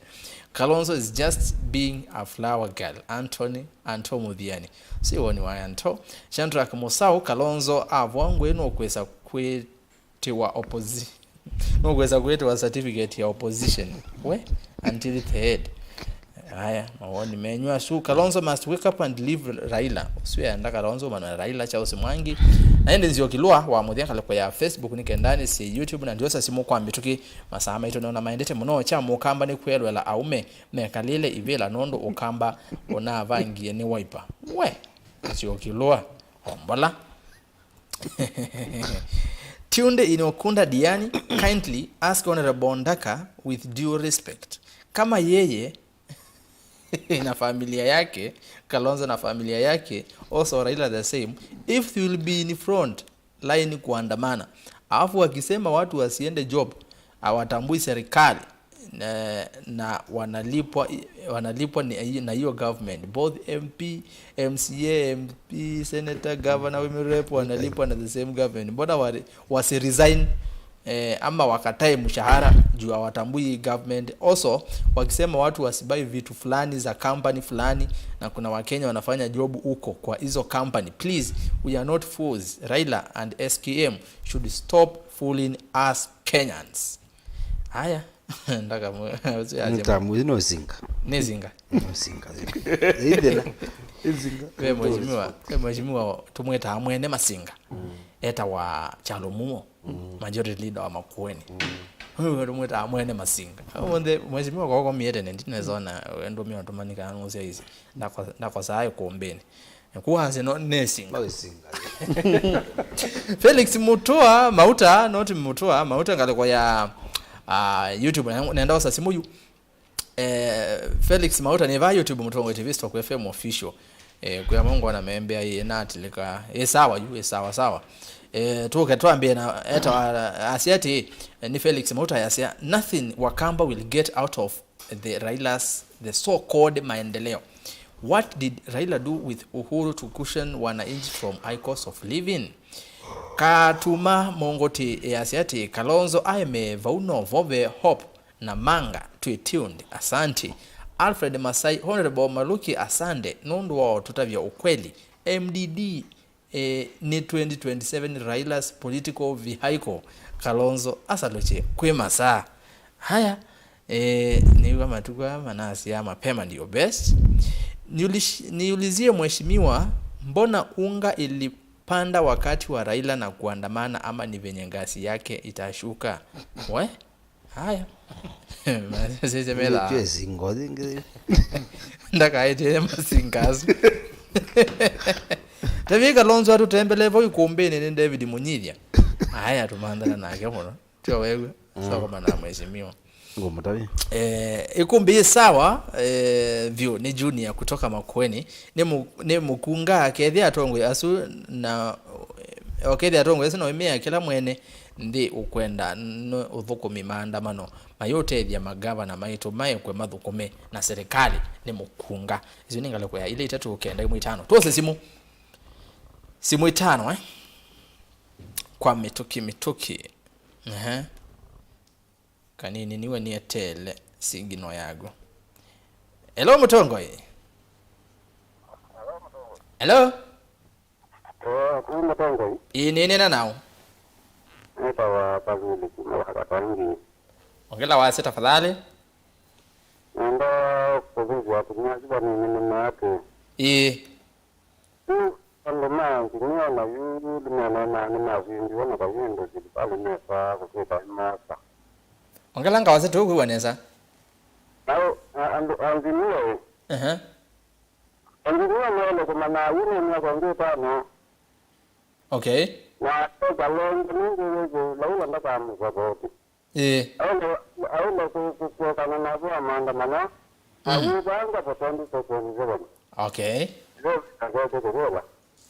Kalonzo is just being a flower girl. Anthony, Anto Muthiani. Si woni wa Anto. Shadrack Musau, Kalonzo avwa ngwe nũkwĩsa kwĩ tiwa opposi-, nũkwĩsa kwĩtĩwa certificate ya opposition. We, until the head. Aya, mawoni menyu asu. Kalonzo must wake up and leave Raila. Ũsu enda Kalonzo mana Raila Charles Mwangi. Na ĩndĩ Nzioki Lua wa mũthya ngalĩko ya Facebook nĩ kenda nĩsĩ YouTube na ndiosa simũ kwa mĩtũkĩ. Masaa maitũ nĩona maendete mũno kya mũkamba nĩ kwelwela aume mekalĩle ivĩla nũndũ ũkamba ũnavangie nĩ Wiper. We, Nzioki Lua, ombola. Tunde Inokunda Diani, kindly ask Honorable Ndaka with due respect. Kama yeye na familia yake, Kalonzo na familia yake, also Raila the same, if they will be in front line kuandamana. Alafu wakisema watu wasiende job, hawatambui serikali. Na, na wanalipwa, wanalipwa ni, na hiyo government, both M P, M C A, M P, senator, governor, women rep wanalipwa na the same government. Mbona wa, wasi resign, eh, ama wakatae mshahara juu hawatambui hii government? Also, wakisema watu wasibai vitu fulani za company fulani, na kuna Wakenya wanafanya job huko kwa hizo company, please, we are not fools. Raila and S K M should stop fooling us Kenyans. Haya. Ndaka mwe-, ũsu ya Nĩ ta mũĩ no singa. Nĩ singa. No singa. Ĩthĩna. Ĩsinga. Ve mheshimiwa, ve mheshimiwa tũmwĩtaa mwene masinga. Etawa Kyalo Mumo, majority leader wa Makueni. Ũyũ tũmwĩtaa mwene masinga. Ũmũnthĩ mheshimiwa koko miete nĩ ndinezona wendo mio tumanika nũsya hizi. Ndako-, ndakosaa ikumbĩnĩ. Kuanzia no nesinga. No isinga. Felix Mutua, Mauta, not Mutua, Mauta ngalĩko ya, ah, YouTube, na-, nenda osa simũ yu. Eh, Felix Mauta, nĩ va YouTube Mũtongoi T V, Stock F M official. Eh, kwĩ amwe ngona membea ĩ na atilika. Ĩ sawa yu, ĩ sawa sawa. Eh, tuke twambie na eta asya ati, eh, ni Felix Mauta yasya, "Nothing Wakamba will get out of the Raila's, the so-called maendeleo. What did Raila do with Uhuru to cushion wananchi from high cost of living?" Katuma Mongoti easya ati Kalonzo aeme vau novo ve Hope na Manga. Twi tuned. Asante. Alfred Masai, Honorable Maluki, asante nũndũ wa ũtũtavya ũkweli. M D D, eh, nĩ twenty twenty-seven Raila's political vehicle. Kalonzo asalukye kwĩ masaa. Haya, eh, nĩw'a matukũ aa manasya mapema ndio best. Niulish-, niulizie mheshimiwa, mbona unga ilipanda wakati wa Raila na kuandamana ama ni venye ngazi yake itashuka? We? Haya. Masese mela. Nĩtwĩ singo ĩngĩ. Ndakaĩtĩle masingasu. Tavika Kalonzo atũtembelee vau ikumbĩnĩ nĩ David Munyithya. Haya, tũmanthana nake mũno. Tio wew'e. Sokoma na mheshimiwa. Ngũmũtavya. Eh, ikumbĩ yĩ sawa, eh, vyũ nĩ Junior kutoka Makueni. Nĩ mu-, nĩ mũkunga kethĩa atongoi asu na, eh, okethĩa atongoi asu na ũimĩa kĩla mwene nthĩ ũkwenda nĩ ũthũkũmi maandamano mayũtethya magavana maitũ maekwe mathũkũme na serikali nĩ mũkunga. Isu nĩ ngalĩko ya ilĩ itatũ kenda ĩmwe itano. Tuose simũ. Simũ itano, eh? Kwa mĩtũkĩ mĩtũkĩ. Ehe. Kanini niwe nietele signal yaku. Hello, Mũtongoi. Hello? Eh, kũu Mũtongoi. Ĩĩ, nĩnena nao. Nĩtawa Kavili kuma Wakatangi. Ongela wase tafadhali. Nenda kũvĩvya atumia asu vanini nĩme atĩ. Ĩĩ. Yu andũ ma nginia na yu nĩmeneenaa nĩmasindiwe na kayĩndũ silikalĩ nesa kũsĩta nesa. Ongela ngawase tũkwĩw'a nesa. Na ũ-, a-, andũ a nginia ĩ. Ehe. Engineer nĩwaĩle kũmanya ayu nĩ myaka ĩngĩ ĩtano. Okay. Na ekalonge nũndũ wĩthĩ Laula ndakamũsavoti. Ĩĩ. Aĩle, aĩle kũ-, kũ-, kũekana navo amanda mana. Mm. Ayĩvanga for twenty twenty-seven. Okay. Ĩvo akete kũvĩla.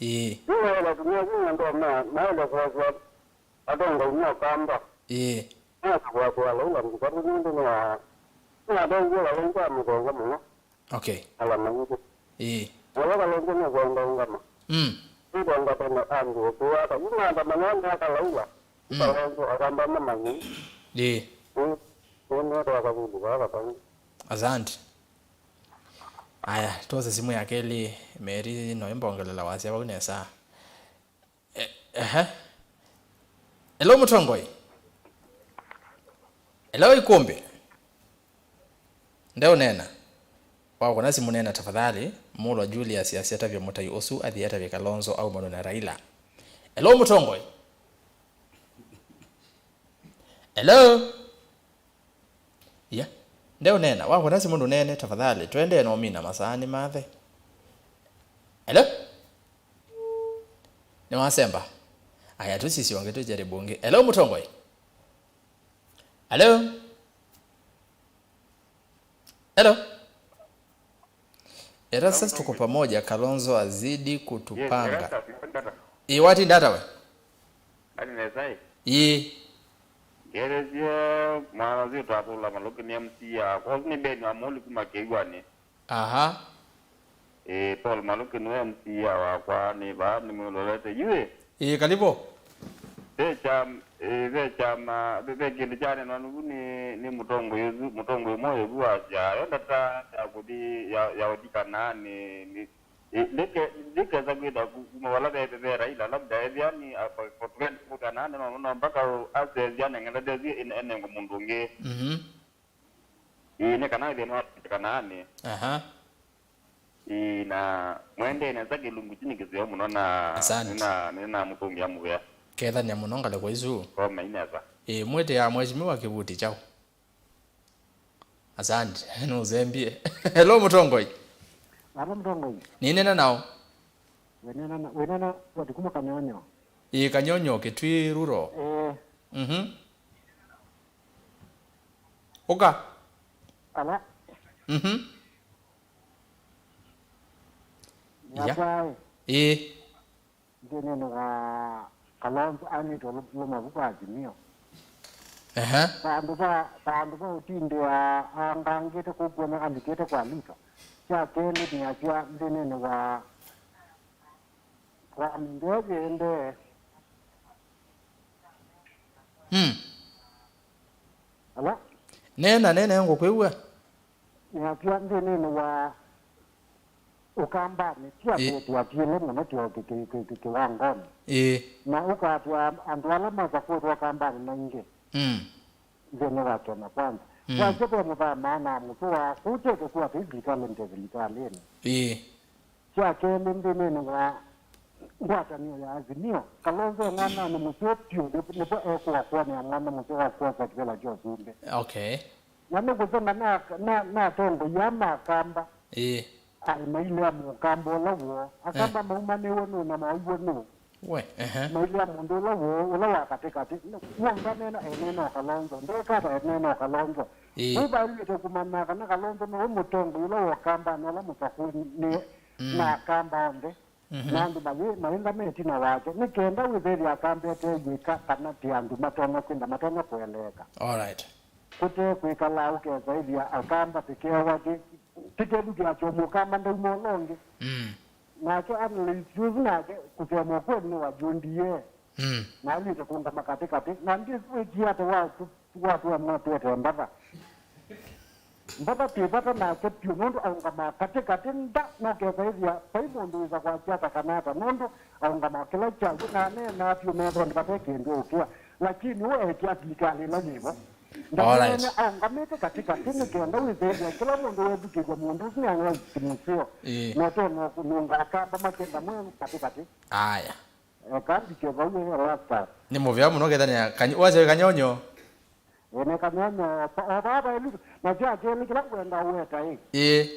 Ĩĩ. Yu aĩle atumia asu nĩenda ma-, maĩle kwoswa atongoi ma Kamba. Ĩĩ. Nĩakũkwatĩwa Laula nduka nũndũ nĩwa-, nĩwatethie Laula amũthonga mũno. Okay. Ala maingĩ. Ĩĩ. Vala Kalonzo nũkwenda ũngama. Mm. Nũkwenda tene andũ ũkũwaka. Yu maandamano aya ma Kalaula. Mm. Kalonzo akamba mamanyi. Ĩĩ. Ĩĩ. Ĩĩ, nĩ twaka vĩndĩ vaa vatangi. Asante. Aya, twose simũ ya kelĩ, Mary no ĩmbongelela wasya vau nesa. Eh, ehe. Hello, Mũtongoi. Hello, Ikumbi. Ndeũneena. Wakũna simũ neena tafadhali. Mũlwa Julius asya tavya mũtai ũsu athi atavye Kalonzo aumanwe na Raila. Hello, Mũtongoi. Hello. Ya. Ndeũneena. Wakũna simũ ndũneene, tafadhali. Twendee no mina masaa nĩ mathe. Hello? Nĩwasemba. Aya, tũsisye ũngĩ, tũjaribu ũngĩ. Hello, Mũtongoi? Hello? Hello? Era sasa tuko pamoja, Kalonzo azidi kutupanga. Ĩĩ, watinda ata we? Ani nesa ĩ? Ĩĩ. Ngeresye mwana ũsu twatũla Malũki nĩ M C A. Kwa ũsu nĩ Ben wa Mũli kuma Kĩw'anĩ. Aha. Ĩĩ, Paul Malũki nĩwe M C A wakwa, nĩ vaa nĩmwĩlolete. Yu ĩ? Ĩĩ, kalivo. Ve kyama, ĩĩ, ve kyama, ve, ve kĩndũ kyanenwa nũvu nĩ, nĩ mũtongoi ũsu, mũtongoi ũmwe ũvu wasya, yo ndata ya kũthi, ya, ya ũthi kana nĩ, nĩ, ĩ, ndĩke-, ndĩkesa kwĩtha ku-, kuma vala ve, ve Raila, labda ethĩa nĩ, a, for, for twenty kana nĩ no, no mpaka asenzya aneng'elethesye ene-, enengwe mũndũ ũngĩ. Mhm. Ĩĩ, nĩ kana ĩthĩna wa kanaanĩ. Aha. Ĩĩ, na mwendee nesa kĩlungu kyu nĩ kĩseo mũno na Asante. Nĩna, nĩnamũtũngĩa mũvea. Kethanĩa mũno ngalĩko isu. Komei nesa. Ĩĩ, mwĩtĩaa mheshimiwa kĩvuti kyaũ? Asante. Nũzembie. Hello, Mũtongoi. Ata Mũtongoi. Nĩnena nao. Wĩnena na, wĩnena wati kuma Kanyonyo. Ĩĩ, Kanyonyo, Kitui rural. Ĩĩ. Mhm. Ũka. Ala. Mhm. Ya. Yakwae. Ĩĩ. Nthĩnĩnĩ wa Kalonzo anĩtwe lũ-, lũmavu kwa Azimio. Ehe. Vandũ va, vandũ va ũtindĩa aangangĩte kũkwona andĩkĩte kwa Ruto. Kya kelĩ nĩasya nthĩnĩnĩ wa, wa mĩndũ ĩyo yĩendee. Hmm. Ala? Neena, neena, ngũkwĩw'a. Nĩasya nthĩnĩnĩ wa Ũkambanĩ, ti Ĩ- atĩ tũatiele mũno kĩ-, kĩ-, kĩ-, kĩ-, kĩ-, kĩwangonĩ. Ĩĩ. Na ũkatwaa andũ ala masakũĩtwe Ũkambanĩ maingĩ Mm. nthĩnĩ wa Kenya Kwanza. Mm. Wasya ve mũthamaa na mũtũ wa kũtete kũatĩ silikalĩ nde silikalĩnĩ. Ĩĩ. Kya kelĩ, nthĩnĩnĩ wa ngwatanĩo ya Azimio, Kalonzo e mwananĩ mũseo vyũ, nĩ-, nĩvo ekũa kwonea mwana mũseo wa kwosa kĩvĩla kya ũsumbĩ. Okay. Na nĩkũsema na, na, na atongoi aa ma Akamba Ĩĩ. aĩ mailea mũkamba ũla woo. Akamba Eh. maumanĩwe nũũ na maiw'e nũũ? We, ehe. Mailea mũndũ ũla woo, ũla wa katĩkatĩ. Wonganena enena o Kalonzo. Ndekata enena o Kalonzo. Ĩĩ. Ũvaĩlĩte kũmanya kana Kalonzo nĩwe mũtongoi ũla wa Akamba na ũla mũsakũnĩ Mm. na Akamba onthe. Mhm. Na andũ mayĩ-, maĩngame ĩtina wake, nĩ kenda wĩthĩthya akambete yĩka kana ti andũ matonya kwĩnda, matonya kũeleeka. All right. Kũte kwĩkala ũkesa ĩthĩa akamba tĩkewa kĩ-, tĩkethukĩasya mũkamba ndauma ũla ũngĩ. Mm. Nake analyst ũsu nake kũsema ũkweli nĩ wa John D A. Mm. Na alĩte kũngama katĩkatĩ. Na ndĩsĩ wĩkie ata wa tu-, watũa mwatũete mbata. Mbata twĩ vata nake vyũ nũndũ aũngamaa katĩkatĩ nda, nokesa ĩthĩa vai mũndũ wĩsa kwasya ata kana ata nũndũ aũngamaa kĩla kyaw'o na aneenaa vyũ methonĩ vate kĩndũ ũkĩa. Lakini we ekia silikalĩ ĩla yĩvo. All right. Ndaneene aũngamĩte katĩkatĩ nĩ kenda wĩsethĩa kĩla mũndũ wethukĩĩsya mũndũ ũsu nĩ analyst mũseo. Ĩĩ. Na ũtona kũnunga akamba makenda mwe katĩkatĩ. Aya. Eka ndike vau ĩ rasta. Nĩ mũvea mũno kethanĩa kanyo-, wasya wĩ kanyonyo. Ene kanyonyo, pa-, o vaa vaĩ Lutu, na kya kelĩ kĩla ngwenda ũweta ĩ. Ĩĩ.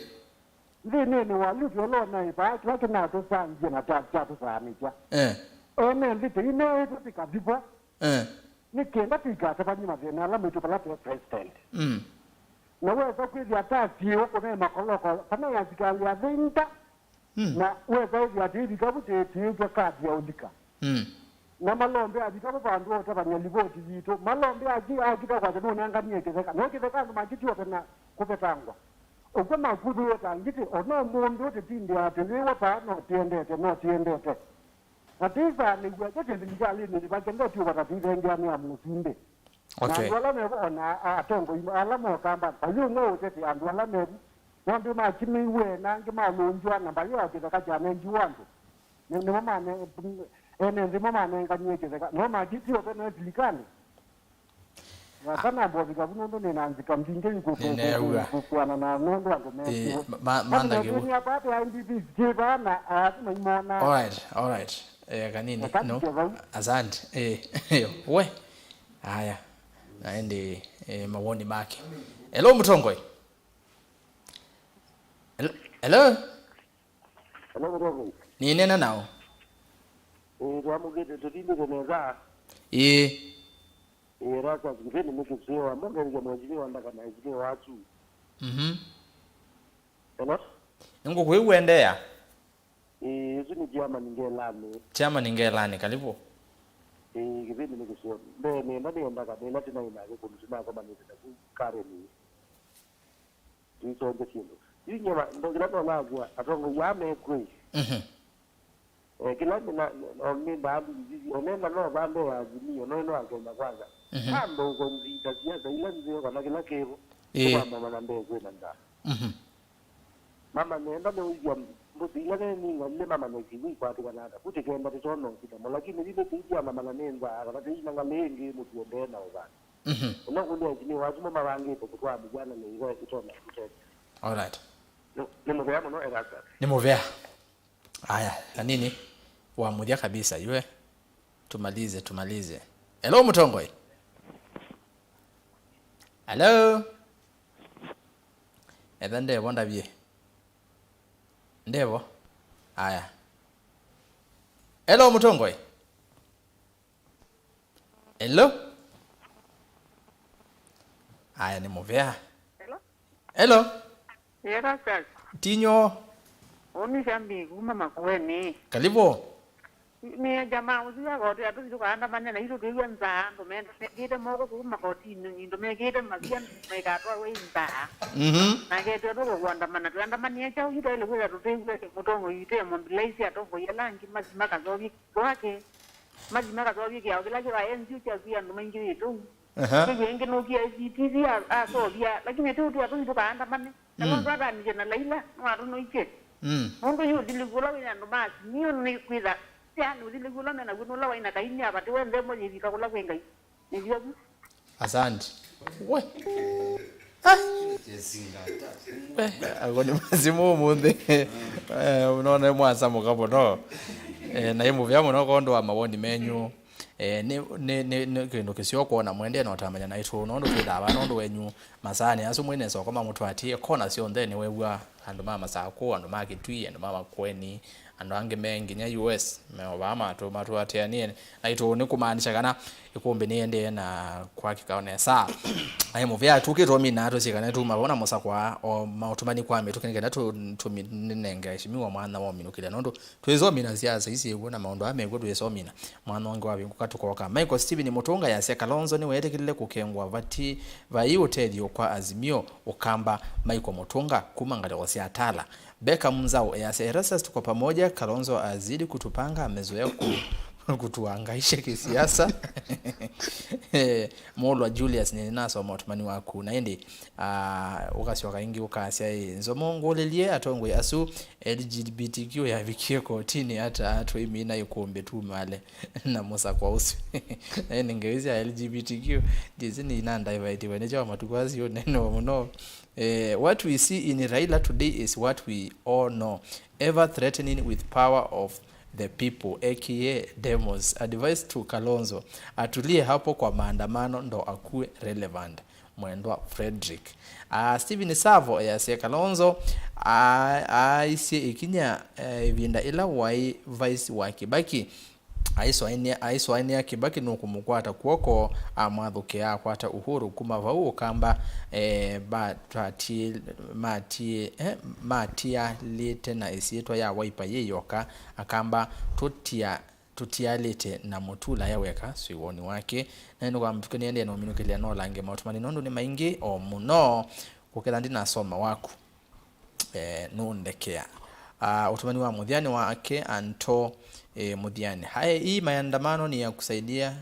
Nthĩnĩnĩ wa Lutu ũla ũnaĩ vaa, kĩla kĩnatũsangie na kya-, kyatũsaanĩsya. Eh. Ene nthĩ tĩinĩĩtwe tĩkathikwa. Eh. Nĩ kenda tũikatavany'e mathĩna ala maitũ vala tũe president. Mm. Na wesa kwĩthĩa tasiĩwe kũnaĩ makoloko, kana ya sikalĩ ya thĩnda. Mm. Na wesa ĩthĩa tĩivika vu tĩtĩĩtwe kati ya ũlika. Mm. Na malombe avika vu vandũ wa ũtavany'a livoti yitũ. Malombe aki-, akita kwasya nũnenganie kĩtheka. No kĩtheka andũ makitiwe na kũvetangwa. Ũkw'a makuthĩwe ta ngitĩ, o na ũmũnthĩ ũtĩtindĩaa tũyĩwa vaa, no tĩendete, no tĩendete. Na tĩisaanĩw'a kya kĩsilikalĩnĩ nĩvakendetye ũvata tũithengeanĩa mũsumbĩ. Na Okay. Andũ ala mevo, o na a-, atongoi ala mokamba, mbaĩ ũmwe ũtete andũ ala mevo, nũndũ makimĩiwe na angĩ malũngywa, na mbaĩ o kĩtheka kyanengiwe andũ. Nĩ-, nĩmo mane-, ene nthĩ mo manenganie kĩtheka, no makĩtie ũtene silikalĩ. Ata namba ũvika vu nũndũ nĩ na nzika mbingĩ iku-, ku-, ku-, Nĩneew'a. ku-, kũana na nũndũ andũ Ĩĩ, mesiwe. Ma-, Ma-, Martha Kĩw'ũ. Nĩakwate I D Ps kĩvaa na aasu maimona. All right, all right. Eh, kanini. Eka No. Ndike vau. Asante. Eh, we. Haya. Na ende, eh, mawoni make. Hello, Mũtongoi. Hello? Hello? Hello, Mũtongoi. Nĩneena nao. Eh, twamũkĩte, tũtindĩte nesa. Ĩĩ. Ĩĩ, Erastus, kĩvĩndĩ nĩ kĩseo, amwe ngelekya mheshimiwa Ndaka na S K wasu. Mhm. Hello? Nĩngũkwĩw'a, endeea. Ĩĩ, ĩsu nĩ chairman Ngelanĩ. Chairman Ngelanĩ, karibu. Ĩĩ, kĩvĩndĩ nĩ kĩseo. Mbee nĩenda nĩenda Ndaka, nĩla tĩnaĩ nake kũndũ tũnakomanĩte naku Karen. Tũisonge syĩndũ. Yu nyie ma-, ndo kĩla nonasya, atongoi aa mekwĩ. Mhm. Eh, kĩla nĩ na, o nĩ ndaalu nzizi, o nena no vambe ya Azimio, no ĩno ya Kenya Kwanza. Mhm. Mambe ũkonzita siasa ila nzeo kana kĩla kĩvo. Ĩĩ. Nĩkwamba mana mbee kwĩna nzaa. Mhm. Mama nenda nĩũithya mbũsi ila ne ning'alile mama nesivu ikwatĩkana ata. Kũtĩkenda tũtona ũsitamo, lakini vivĩ tũitiana mana nĩ nzaa, kana tũinang'alĩ ĩngĩ mũtuo mbee na ũvani. Mhm. Ũla ũkũlya ĩkini wasu mo mavangĩte kũtwaa mũvw'anano ĩva ĩtonya kũtethya. All right. Nĩ, nĩ mũvea mũno, Erastus. Nĩ mũvea. Aya, kanini, wa mũthya kabisa, yue. Tumalize, tumalize. Hello, Mũtongoi. Hello. Etha ndevo ndavye. Ndevo. Aya. Hello, Mũtongoi. Hello? Aya, nĩ mũvea. Hello? Hello? Erastus. Tinyo. Ũnĩ Shambi kuma Makueni. Karibu. Nĩ jamaa ũsu akotwĩa tũthi tũkaandamane na itũ twĩw'a nzaa, andũ menda mekĩte moko kũu makotinĩ, indo mekĩte mavia, maikatwawe nzaa. Mhm. Na ketwĩa tũkũandamana, twĩandamanie kyaũ? Yu twaĩle kwĩtha tũtĩw'e mũtongoi, twĩ mobilize atongoi ala angĩ mathi makaseũvye kwake. Mathi makaseũvye kĩao kĩla kĩvaenzi kyakwĩa andũ maingĩ wĩtũu. Aha. Kĩw'ĩ ĩngĩ nũkie C T V a-, aseũvya, lakini tũtwĩa tũthi tũkaandamane. Na Mm. Nũndũ athanĩtye na Laila, nĩwatũnoisye. Mm. Nũndũ yu ũthilĩku ũla wĩ andũ ma Azimio nĩ kwĩtha, yani ũthilĩku ũla me naw'o nũla waĩ na Kaini avatiwe nthembo yĩvika kũla kwĩ Ngai. Nĩw'o vu. Asante. We. Ah. We, ako nĩ masimu ũmũnthĩ. Eh, unaona mwasamũka mũno. Eh, na ĩ mũvea mũno kwondũ wa mawoni menyu. Eh, nĩ, nĩ, nĩ, nĩ kĩndũ kĩseo kwona mwendee na ũtamanya naitũ, nũndũ twĩthaa vaa nũndũ wenyu. Masaanĩ asu mwĩ nesa ũkoma mũtwatie kona syonthe, nĩwew'a andũ ma Masakũ, andũ ma Kĩtui, andũ ma Makueni, andũ angĩ me nginya U S me o vaa matũ-, matũatĩanĩe naitũ, nĩ kũmaanisha kana ĩkũmbĩ nĩyendee na kwakĩka o nesa. Aĩ mũvea tũkĩtwe mina tũsyĩkane tuma vau na mũsakwa o maũtũmani kwa mĩtũkĩ nĩ kenda tũ-, tũminenge ĩsimiwa mwana wa ũminũkĩlya nũndũ twĩsomina siasa isi ĩw'o na maũndũ aa mekw'o twĩsomina. Mwana ũngĩ wavingũka tũkoka. Michael Steven Mũtũnga yasya Kalonzo nĩweetĩkĩlile kũkengwa vati vai ũtethyo kwa Azimio, Ũkamba, Michael Mũtũnga kuma ngalĩko sya Tala. Beckham Nzau yasya Erastus tuko pamoja, Kalonzo azidi kutupanga, amezoea ku-, kutuangaisha kisiasa. Eh, Mũlwa Julius, nĩnasoma ũtũmani waku na ĩndĩ, ah, ũkasyoka ĩngĩ ũkasya ĩ, Nzomo ngũlĩlye atongoi asu L G B T Q yavikie kotinĩ ata tũimina ĩkũmbĩ tumale na mũsakwa ũsu. Ĩndĩ ngeũ sya L G B T Q ndĩsĩ nĩinandaivatiwe nĩkyo matukũ asu ũneenewa mũno. Eh, what we see in Raila today is what we all know. Ever threatening with power of the people, A K A demos. Advice to Kalonzo, atulie hapo kwa maandamano ndo akue relevant. Mwendwa Frederick. Ah, Stephen Savo yasya Kalonzo, ah, aisye ikinya, eh, ivinda ila waĩ vice wa Kibaki. Aiswaĩnĩa, aiswaĩnĩa Kibaki nũkũmũkwata kw'oko, amwathũkĩa akwata Uhuru. Kuma vau Ũkamba, eh, batwatie, matie, eh, matialĩte na ĩsyĩtwa ya Wiper yĩ yoka, Akamba tũtia-, tũtialĩte na Mũtula ya weka, swĩ woni wake. Na nĩkwamba tũkĩnĩendee na ũminũkĩlya no lange maũtũmani nũndũ nĩ maingĩ o mũno, kũketha ndinasoma waku. eh, nũndekea. Ah, ũtũmani wa mũthyanĩ wake Anto, eh, mũthyanĩ. Haya, hii maandamano ni ya kusaidia,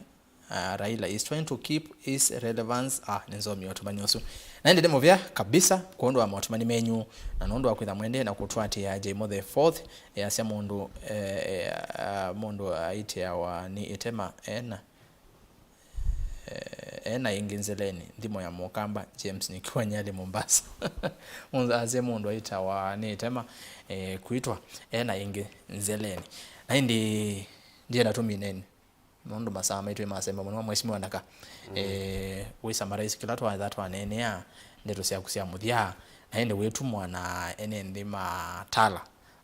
ah, Raila is trying to keep his relevance. Ah, nĩ nzomi ya ũtũmani ũsu. Na ĩndĩ nĩ mũvea kabisa kwondũ wa maũtũmani menyu, na nũndũ wa kwĩtha mwendee na kũtũatĩĩa Jaimo the fourth, eh, asya mũndũ, eh, eh, ah, mũndũ aitĩawa nĩ ĩtema ena eh, ena ĩngĩ nzeleni, nthimo ya mũkamba, James nikiwa Nyali, Mombasa. Mũndũ asye mũndũ aitawa nĩ ĩtema, eh, kwitwa ena ĩngĩ nzeleni. Na ĩndĩ ndienda tũmineni, nũndũ masaa maitũ masemba mũno, Mheshimiwa Ndaka. Mm. Eh, wĩ summarize kĩla twatha twaneenea, ndeto syaku sya mũthya, na ĩndĩ wĩtumwa na ene nthĩ ma Tala.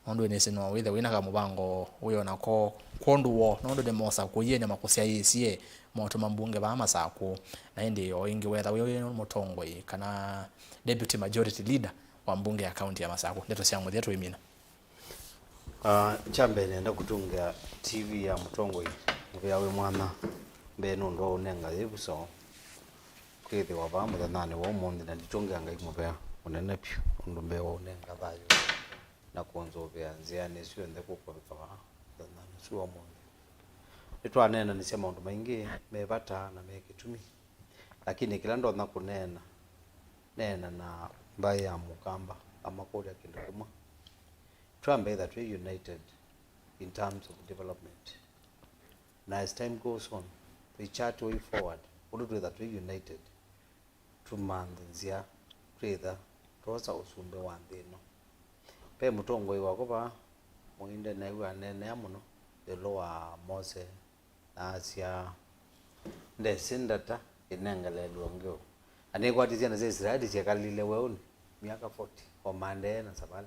Nũndũ nĩsĩ no wĩthe wĩna kamũvango wĩona ko kwondũ woo, nũndũ nĩmosa kũyĩe nĩmakũsyaĩĩsye motũma mbunge vaa Masakũ, na ĩndĩ o ĩngĩ wetha wĩ mũtongoi kana deputy majority leader wa mbunge ya kaunti ya Masakũ. Ndeto sya mũthya twĩmina. Ah, kya mbee nenda kũtũngĩa T V ya mũtongoi mũvea wĩ mwanya mbee nũndũ wa ũnenga yĩvuso kwĩthĩwa vaa mũthenyanĩ wa ũmũnthĩ, na nditũngĩa Ngai mũvea mũnene vyũ ũndũ mbee wa ũnenga thayũ na kũnzũvĩa nzĩanĩ syonthe kũkũvĩka vaa mũthenyanĩ ũsu wa ũmũnthĩ. Nĩtwaneenanĩsya maũndũ maingĩ me vata na me kĩtumi, lakini kĩla ndonya kũneena, neena na mbaĩ ya mũkamba, amakũlya kĩndũ kĩmwe. Twambe ĩtha twĩ united in terms of development. Na as time goes on, we chart way forward, ũndũ twĩtha twĩ united, tũmanthe nzĩa twĩtha twosa ũsumbĩ wa nthĩ ĩno. Ve mũtongoi wakwa vaa, Mũinde, naĩw'a aneenea mũno ĩũlũ wa Mose, na asya, ndesĩ ndata ĩnengeleelw'e ũngĩ ũũ. Na nĩkwatĩ syana sya Isilaeli syekalile weũnĩ myaka forty, o maendee na savalĩ.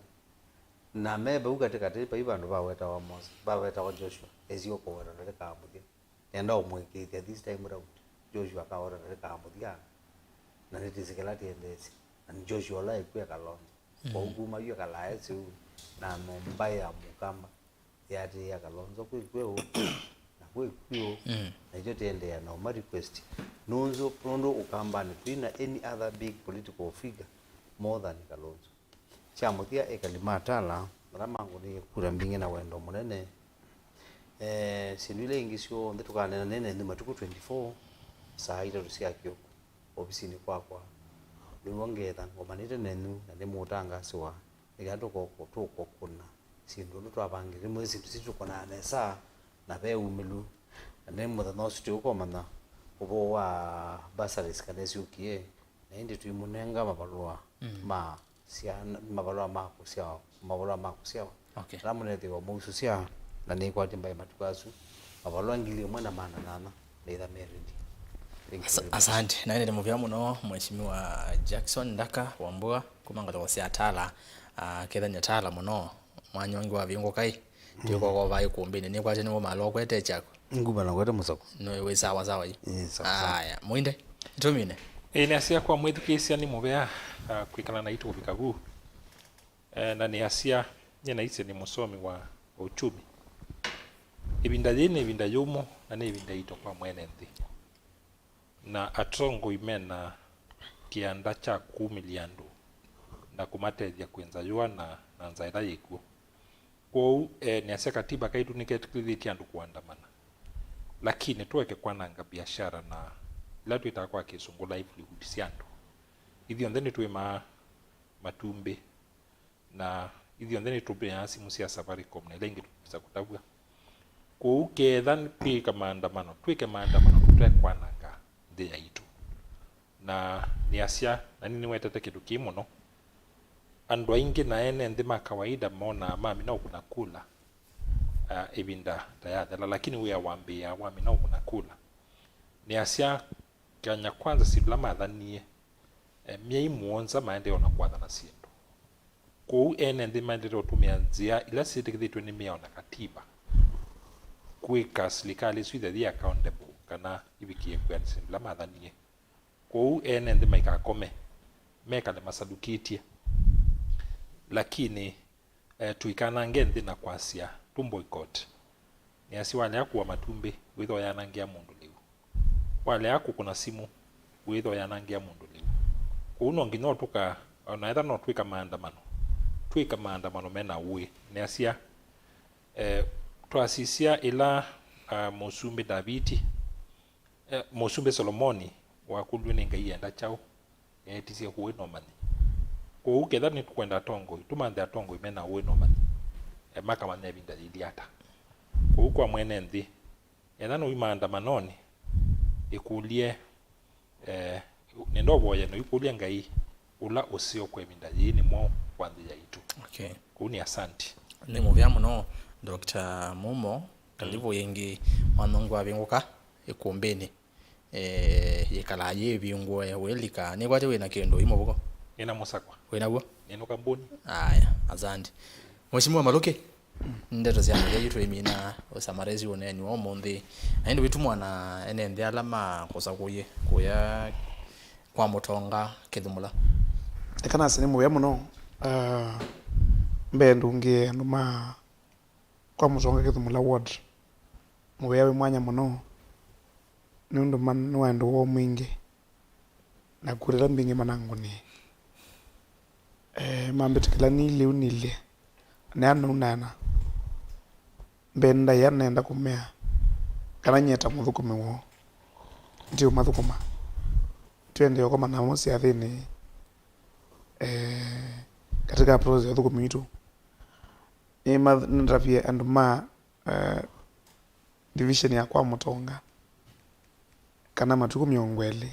Na me vau katĩ katĩ, vai vandũ vawetawa Mose, vawetawa Joshua, esi ũkũweta ndatĩkaa mũthya. Nenda ũmũĩkĩĩthya this time round, Joshua akaweta ndatĩkaa mũthya, na nĩtĩsĩ kĩla tĩendeesye. Na nĩ Joshua ũla ĩkw'e Kalonzo. Mm. Kwoou kuma yu ekalaa esĩ ũu, na mbaĩ ya mũkamba yaatĩĩa Kalonzo kwĩkw'e ũu, na kwĩkw'e ũu, mm, na ithyĩ tĩendeea na ũma request. Nũndũ, nũndũ ũkambanĩ twĩ na any other big political figure more than Kalonzo. Kya mũthya, ekali ma Tala, ala mangũnĩie kura mbingĩ na wendo mũnene, eh, syĩndũ ila ingĩ syonthe tũkaneena nene nthĩ matukũ twenty-four, saa itatũ sya kĩoko, ovisinĩ kwakwa. Nĩw'o ngetha ngomanĩte nenyu na nĩmũũtangaasĩwa, nĩ kana tũko-, tũkũkũna syĩndũ ũndũ twavangĩte. Nĩmwĩsĩ syĩndũ sitũ tũkũnaa nesa na ve umĩlu, na nĩ mũthenya ũsu tũkũmanya ũvoo wa bursaries kana ĩsyũkie, na ĩndĩ twĩmũnenga mavalũa, mm, ma syana, mavalũa ma kũsyawa, mavalũa ma kũsyawa. Okay. Ala mũnethĩwa mũusũsya na nĩkwatĩ mbaĩ matukũ asu, mavalũa ngili ĩmwe na maana nana meitha me ready. Thank you very much. Asa-, asante. Na nĩ mũvea mũno, Mheshimiwa Jackson Ndaka Wambua, kuma ngalĩko sya Tala, ah, kethanya Tala mũno, mwanya ũngĩ wavingũka ĩ. Twĩkoko vai kũmbĩnĩ, nĩkwate nĩw'o malwa ũkwete kyaku. Nguma na kwete mũsako. Nĩ wĩ sawa sawa ĩ. Ĩ, sawa sawa. Aya, Mũinde, nĩtũmine. Ĩ, nĩasya kwa mwĩthukĩĩsya nĩ mũvea, ah, kwĩkala naitũ kũvika vu. Eh, na nĩasya, nyie naisye nĩ mũsomi wa uchumi. Ĩvinda yĩĩ nĩ ĩvinda yũmũ na nĩ ĩvinda yĩito kwa mwene nthĩ. Na atongoi mena kĩanda kya kumĩlya andũ na kũmatethya kwĩnza yũa na, na nza ĩla yĩ kw'o. Kwoou, eh, nĩasya katiba kaitũ nĩketĩkĩlĩtye andũ kũandamana. Lakini tũeke kwananga biashara na ila twĩtaa kwa kĩsũngũ livelihood sya andũ. Ithyonthe nĩtũĩmaa matumbĩ. Na ithyonthe nĩtũmĩaa simũ sya Safaricom na ila ingĩ tũkwĩsa kũtavw'a. Kwoou ketha twĩka maandamano, twĩke maandamano tũtekwananga nthĩ yaitũ. Na nĩasya, na nĩ nĩwetete kĩndũ kĩĩ mũno, andũ aingĩ na ene nthĩ ma kawaida monaa mamina ũkũna kula, ah, ĩvinda ta yathela, lakini wĩa wambĩĩaa wamina ũkũna kula. Nĩasya, Kenya Kwanza syĩndũ ila mathanie, eh, myei mũonza maendee ona kwathana syĩndũ. Kwoou ene nthĩ maendete ũtũmĩa nzĩa ila syĩtĩkĩthĩtw'e nĩ mĩao na katiba kwĩka silikalĩ ĩsu ithethie accountable kana ivikĩe kwĩanĩsya syĩndũ ila mathanie. Kwoou ene nthĩ maikakome, mekale masalukĩtye. Lakini Eh, tũikanange nthĩ na kwasya, tũ boycott. Nĩasya walea kũa matumbĩ, wĩthwa ũyanangĩa mũndũ lĩu. Walea kũkũna simũ, wĩthwa ũyanangĩa mũndũ lĩu. Kwoou no nginya ũtũka, o na etha no twĩka maandamano, twĩka maandamano mena ũĩ. Nĩasya, eh, twasisya ĩla, ah, Mũsumbĩ Ndaviti, eh, Mũsumbĩ Solomoni wakũlw'e nĩ Ngai enda kyaũ, eetisye ũĩ na ũmanyi. Kwoou ketha nĩtũkwenda atongoi, tũmanthe atongoi mena ũĩ na ũmanyi, eh, makamanya ĩvinda yĩilyĩ ata. Kwoou kwa mwene nthĩ, etha nũi maandamanonĩ, ĩkũlye, eh, nĩndovoya na ĩkũlya Ngai ũla ũseo kwa ĩvinda yĩĩ nĩ mwaũ kwa nthĩ yaitũ. Okay. Kũu nĩ asanti. Nĩ mũvea mũno, Doctor Mumo. Kalivu yĩngĩ, mwanongo avingũka ĩkũmbĩnĩ. Eh, yĩkalaa yĩ ĩvingũe wĩlika. Nĩkwatĩ wĩna kĩndũ ĩ mũvuko? Nĩna mũsakwa. Wĩnaw'o? Nĩnũka mbũni. Aya, asante. Mheshimiwa Maluki, ndeto sya mũthya yu twĩmina ũsamaresi ũneeni wa ũmũnthĩ. Na ĩndĩ wĩtumwa na ene nthĩ ala makũsakũie kũya kwa Mũtonga Kĩthũmũla. Eka nase nĩ mũvea mũno. Ah, mbee ndũngĩe andũ ma kwa Mũtonga Kĩthũmũla ward. Mũvea wĩ mwanya mũno, nĩ ũndũ man-, nĩwaendũa ũwau mwingĩ, na kura ila mbingĩ manangũnie. Eh, mambĩtĩkĩla nĩ lĩu nilye, na nũnaena. Mbee ndaĩa nenda kũmea kana nyie ta mũthũkũmi woo, ndiũmathũkũma. Twendee ũkoma namo syathĩnĩ, eh, katika process ya ũthũkũmi witũ. Nĩma-, nĩtavie andũ ma, eh, division ya kwa Mũtonga kana matukũ mĩongo ĩlĩ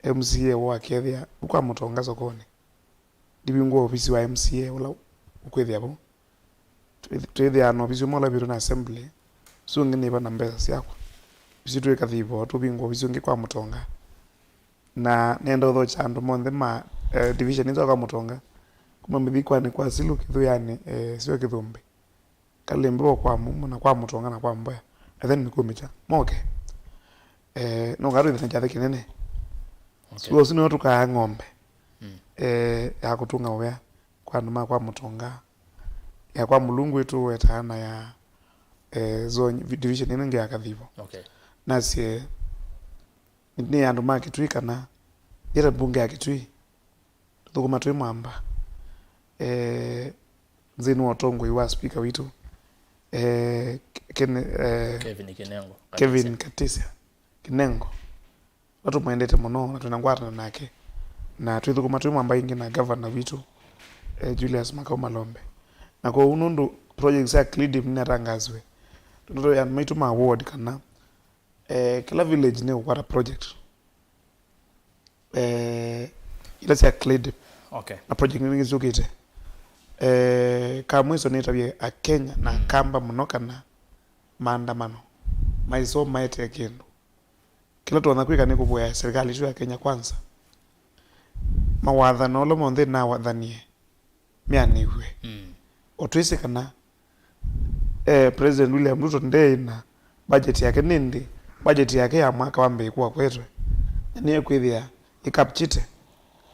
M C A woo akethĩa kwa Mũtonga sokonĩ. Ndivingũa ovisi wa M C A ũla ũkwĩthĩa vau. Twĩ-, twĩthĩaa na ovisi ũmwe ũla wĩtũ na assembly, ũsu ũngĩ nĩva na mbesa syakwa. Ovisi twĩ Kathivo, tũvingũa ovisi ũngĩ kwa Mũtonga. Na nenda ũthokya andũ monthe ma, eh, division ĩsu kwa Mũtonga, kuma Mĩthikwanĩ kwa Silu, Kĩthũyanĩ, eh, sio Kĩthũmbĩ, Kalĩmbĩ wa kwa Mumo na kwa Mũtonga na kwa Mboya, and then Mĩkũmĩkya. Moke. Eh, nũngatwĩthĩa na kyathĩ kĩnene. Okay. So, ũsu nĩwe tũkaa ng'ombe, mm, eh, ya kũtũnga ũvea kwa andũ ma kwa Mũtonga, ya kwa Mũlungu witũ wetaa na ya, eh, zone, division ĩno ĩngĩ ya Kathivo. Okay. Nasye, nĩ andũ ma Kitui kana yĩta mbunge ya Kitui, tũthũkũma twĩ mwamba. Eh, nthĩnĩ wa ũtongoi wa speaker witũ, eh, Ken-, eh, Kevin Kinengo, Kevin Katisia. Katisia Kinengo. Ũla tũmwendete mũno na twĩna ngwatanĩo nake, na twĩthũkũma twĩ mwamba ĩngĩ na governor witũ, eh, Julius Makau Malombe. Na kwoou nũndũ project sya CLIDIP nĩnatangasiwe, tũnatoya andũ maitũ ma ward kana, eh, kĩla village nĩkũkwata project, eh, ila sya CLIDIP. Okay. Na project ningĩ syũkĩte. Eh, ka mwiso nĩtavye Akenya na, mm, Akamba mũno kana maandamano maisoo maetee kĩndũ. Kĩla tũtonya kwĩka nĩ kũvoya serikali itũ ya Kenya Kwanza, mawathano ala monthe nawathanie meanĩw'e. Mm. O twĩsĩ kana, eh, President William Ruto ndeĩ na budget yake nĩ nthĩ, budget yake ya mwaka wa mbee kũakwetwe, na nĩekwĩthĩa ĩkapchite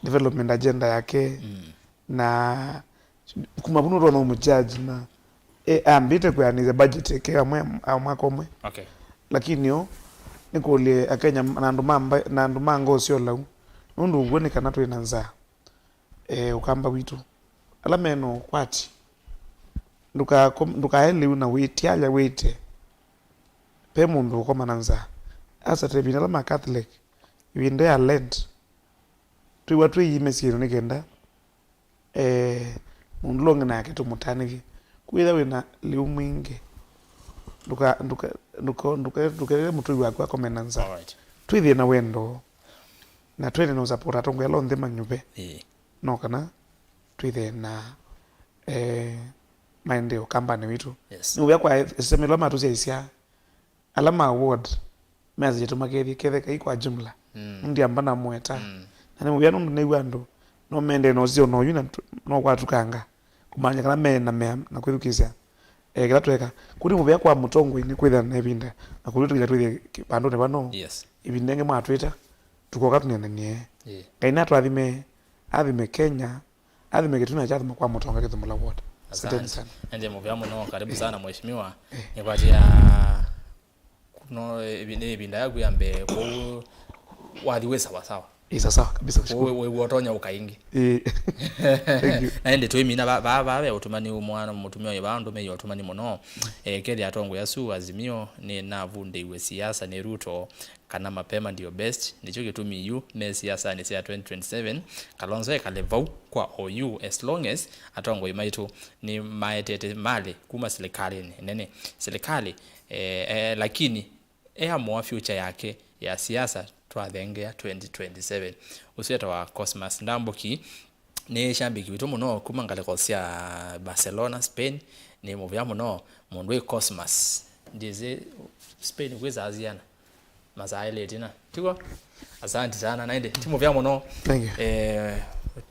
development agenda yake. Mm. Na kuma vu nũtonya ũmũjaji na, e, ambĩte kwĩanĩsya budget ĩke amwe a mwaka ũmwe. Okay. Lakini o nĩkũlye Akenya na andũ ma mba-, na andũ ma ngoo sya ũlau, nũndũ ũw'o nĩ kana twĩ na nzaa. E, Ũkamba witũ, ala me na ũkwati, ndũka-, ndũkae lĩu na wĩtialya wĩte ve mũndũ ũkoma na nzaa. Asa ta ĩvinda ala ma Catholic, ĩvinda ya Lent, twĩwa twĩyĩime syĩndũ nĩ kenda, eh, mũndũ ũla ũngĩ nake tũmũtanĩthye. Kwĩtha wĩ na lĩu mwingĩ, ndũka-, ndũka-, ndũka-, ndũka-, ndũkekĩle mũtũi waku akome na nzaa. Alright. Twĩthĩe na wendo, na twende na ũsapota atongoi ala onthe manyuve. Ĩĩ. No kana twĩthĩe na, eh, maendeeo Ũkambanĩ witũ. Yes. Nĩ ũvea kwa system ĩla matũsyaisya. Ala ma ward measĩtye tũmakethye ketheka ĩ kwa jumla. Mm. Ndiamba na mweta. Mm. Na nĩ mũvea nũndũ nĩw'a andũ no mendee na ũseo na ũyu na tũ-, no kwatukanga kũmanya kana me na mea na kwĩthukĩĩsya, eh, kĩla tweka. Kũu nĩ mũvea kwa mũtongoi nĩ kwĩthĩa na ĩvinda na kũtwĩtĩkĩlya twĩthĩe kĩ-, vandũnĩ vano. Yes. Ĩvinda ĩngĩ mwatwĩta, tũkoka tũneenanie. Yeah. Ngai natũathime, athime Kenya, athime Kitui na kyathima kwa Mũtonga Kĩthũmũla ward. Asanteni sana. Asante. Ende mũvea mũno, karibu sana mheshimiwa. Eh. Nĩkwatĩa no, eh, ĩvi-, nĩ ĩvinda yaku ya mbee, kwoou wathi wĩ sawa sawa. Ĩ, sawa sawa kabisa, nashukuru. Wĩw'a ũtonya ũka ĩngĩ. Ĩ, thank you. Na ĩndĩ twĩmina vaa vaa ve ũtũmani ũmwe, mũtumĩa ũyũ vaa ũndũmĩie ũtũmani mũno. Eh, kethĩa atongoi asu Azimio nĩ navundĩiwe siasa nĩ Ruto, kana mapema ndio best, nĩkyo kĩtumi yu me siasanĩ sya twenty twenty-seven, Kalonzo ekale vau kwa oyu, as long as atongoi maitũ nĩ maetete malĩ kuma silikalĩnĩ nene. Silikalĩ, eh, eh, lakini eamũa future yake ya siasa twathengea twenty twenty-seven. Ũsu etawa Cosmas Ndambuki, nĩ shambiki witũ mũno kuma ngalĩko sya Barcelona, Spain. Nĩ mũvea mũno mũndũ wĩ Cosmas. Ndĩsĩ Spain kwĩsaa siana masaa elĩ ĩtina, tiguo? Asanti sana, na ĩndĩ ti mũvea mũno. Thank you. Eh,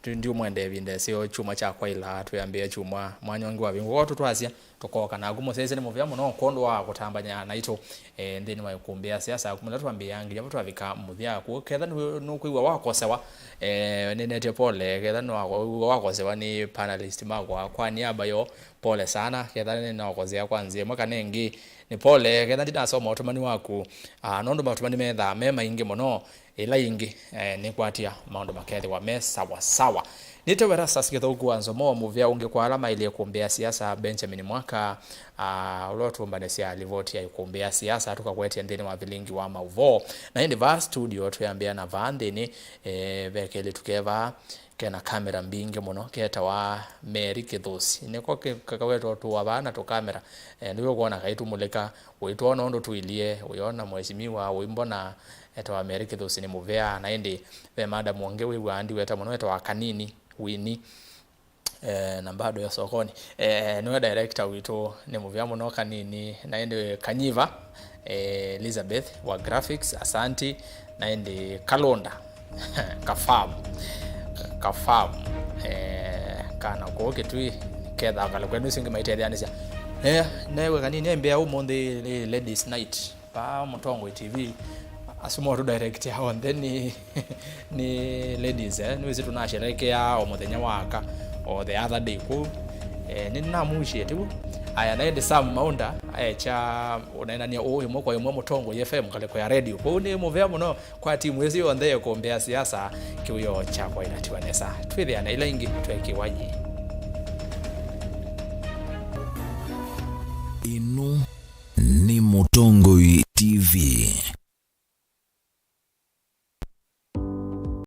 ndiũmwendea ĩvinda ĩseo, kyumwa kya kwaĩla twĩambĩĩa kyumwa mwanya ũngĩ wavingũka, tũtwasya tũkooka naku mũsyaĩĩsya. Nĩ mũvea mũno kwondũ wa kũtambany'a naitũ, eh, nthĩnĩ wa ĩkũmbĩ ya siasa yaku mũla twambĩĩa nginya vo twavika mũthya. Kũu ketha nĩ- nũkwĩw'a wakosewa, eh, nĩnetye pole. Ketha nĩwawĩw'a wakosewa nĩ panelist makwa, kwa niaba yo, pole sana. Ketha nĩnakosea kwa nzĩa ĩmwe kana ĩngĩ, nĩ pole. Ketha ndinasoma ũtũmani waku, ah, nũndũ maũtũmani methaa me maingĩ mũno. Ĩla ĩngĩ, eh, nĩkwatya maũndũ makethĩwa me sawa sawa. Nĩtawa Erastus Kĩthũku wa Nzomo, mũvea ũngĩ kwa ala maĩlye ĩkũmbĩ ya siasa, Benjamin Mwaka, ah, ũla ũtũmbanĩsya livoti ya ĩkũmbĩ ya siasa tũkakwetya nthĩnĩ wa vilingi wa maũvoo. Na ĩndĩ vaa studio twĩambĩa na vaa nthĩnĩ, eh, ve kelĩtu ke vaa kena kamera mbingĩ mũno ketawa Mary Kĩthũsi. Nĩko kĩ- kakaweta ũtũa vaa na tũkamera, eh, nĩw'o ũkwona kaitũmũlĩka. Ũitwona ũndũ tũilyĩ, ũyona mheshimiwa, ũimbona, etawa Mary Kĩthũsi nĩ mũvea, na ĩndĩ ve madam ũngĩ wĩw'aa ndiweta mũno, etawa Kanini Winnie, eh, na bado ya sokoni. Eh, nĩwe director witũ, nĩ mũvea mũno Kanini, na ĩndĩ Kanyiva, eh, Elizabeth wa graphics, asanti, na ĩndĩ Kalonda, Kafam, Kafam, eh, kana kũu Kĩtui, ketha ngalĩko ĩno isu ingĩ maitetheanĩsya. Eh, newe Kanini, embĩa ũmũnthĩ nĩ ladies night. Pa Mũtongoi T V, asu motũ director onthe nĩ, nĩ ladies, eh. Nĩwĩsĩ tũnasherekea o mũthenya wa aka, o the other day kũu. Eh, nĩnamuishĩte w'o. Aya, na ĩndĩ Sam Maunda aekya ũneenany'a ũũ ĩmwe kwa ĩmwe Mũtongoi F M ngalĩko ya radio. Kũu nĩ mũvea mũno kwa timu ĩsu yonthe ĩkũmbĩa siasa, kĩwĩoo kyakwa ĩnatiwa nesa. Twĩthĩane ila ingĩ twekiwa yi. Ĩno nĩ Mũtongoi T V.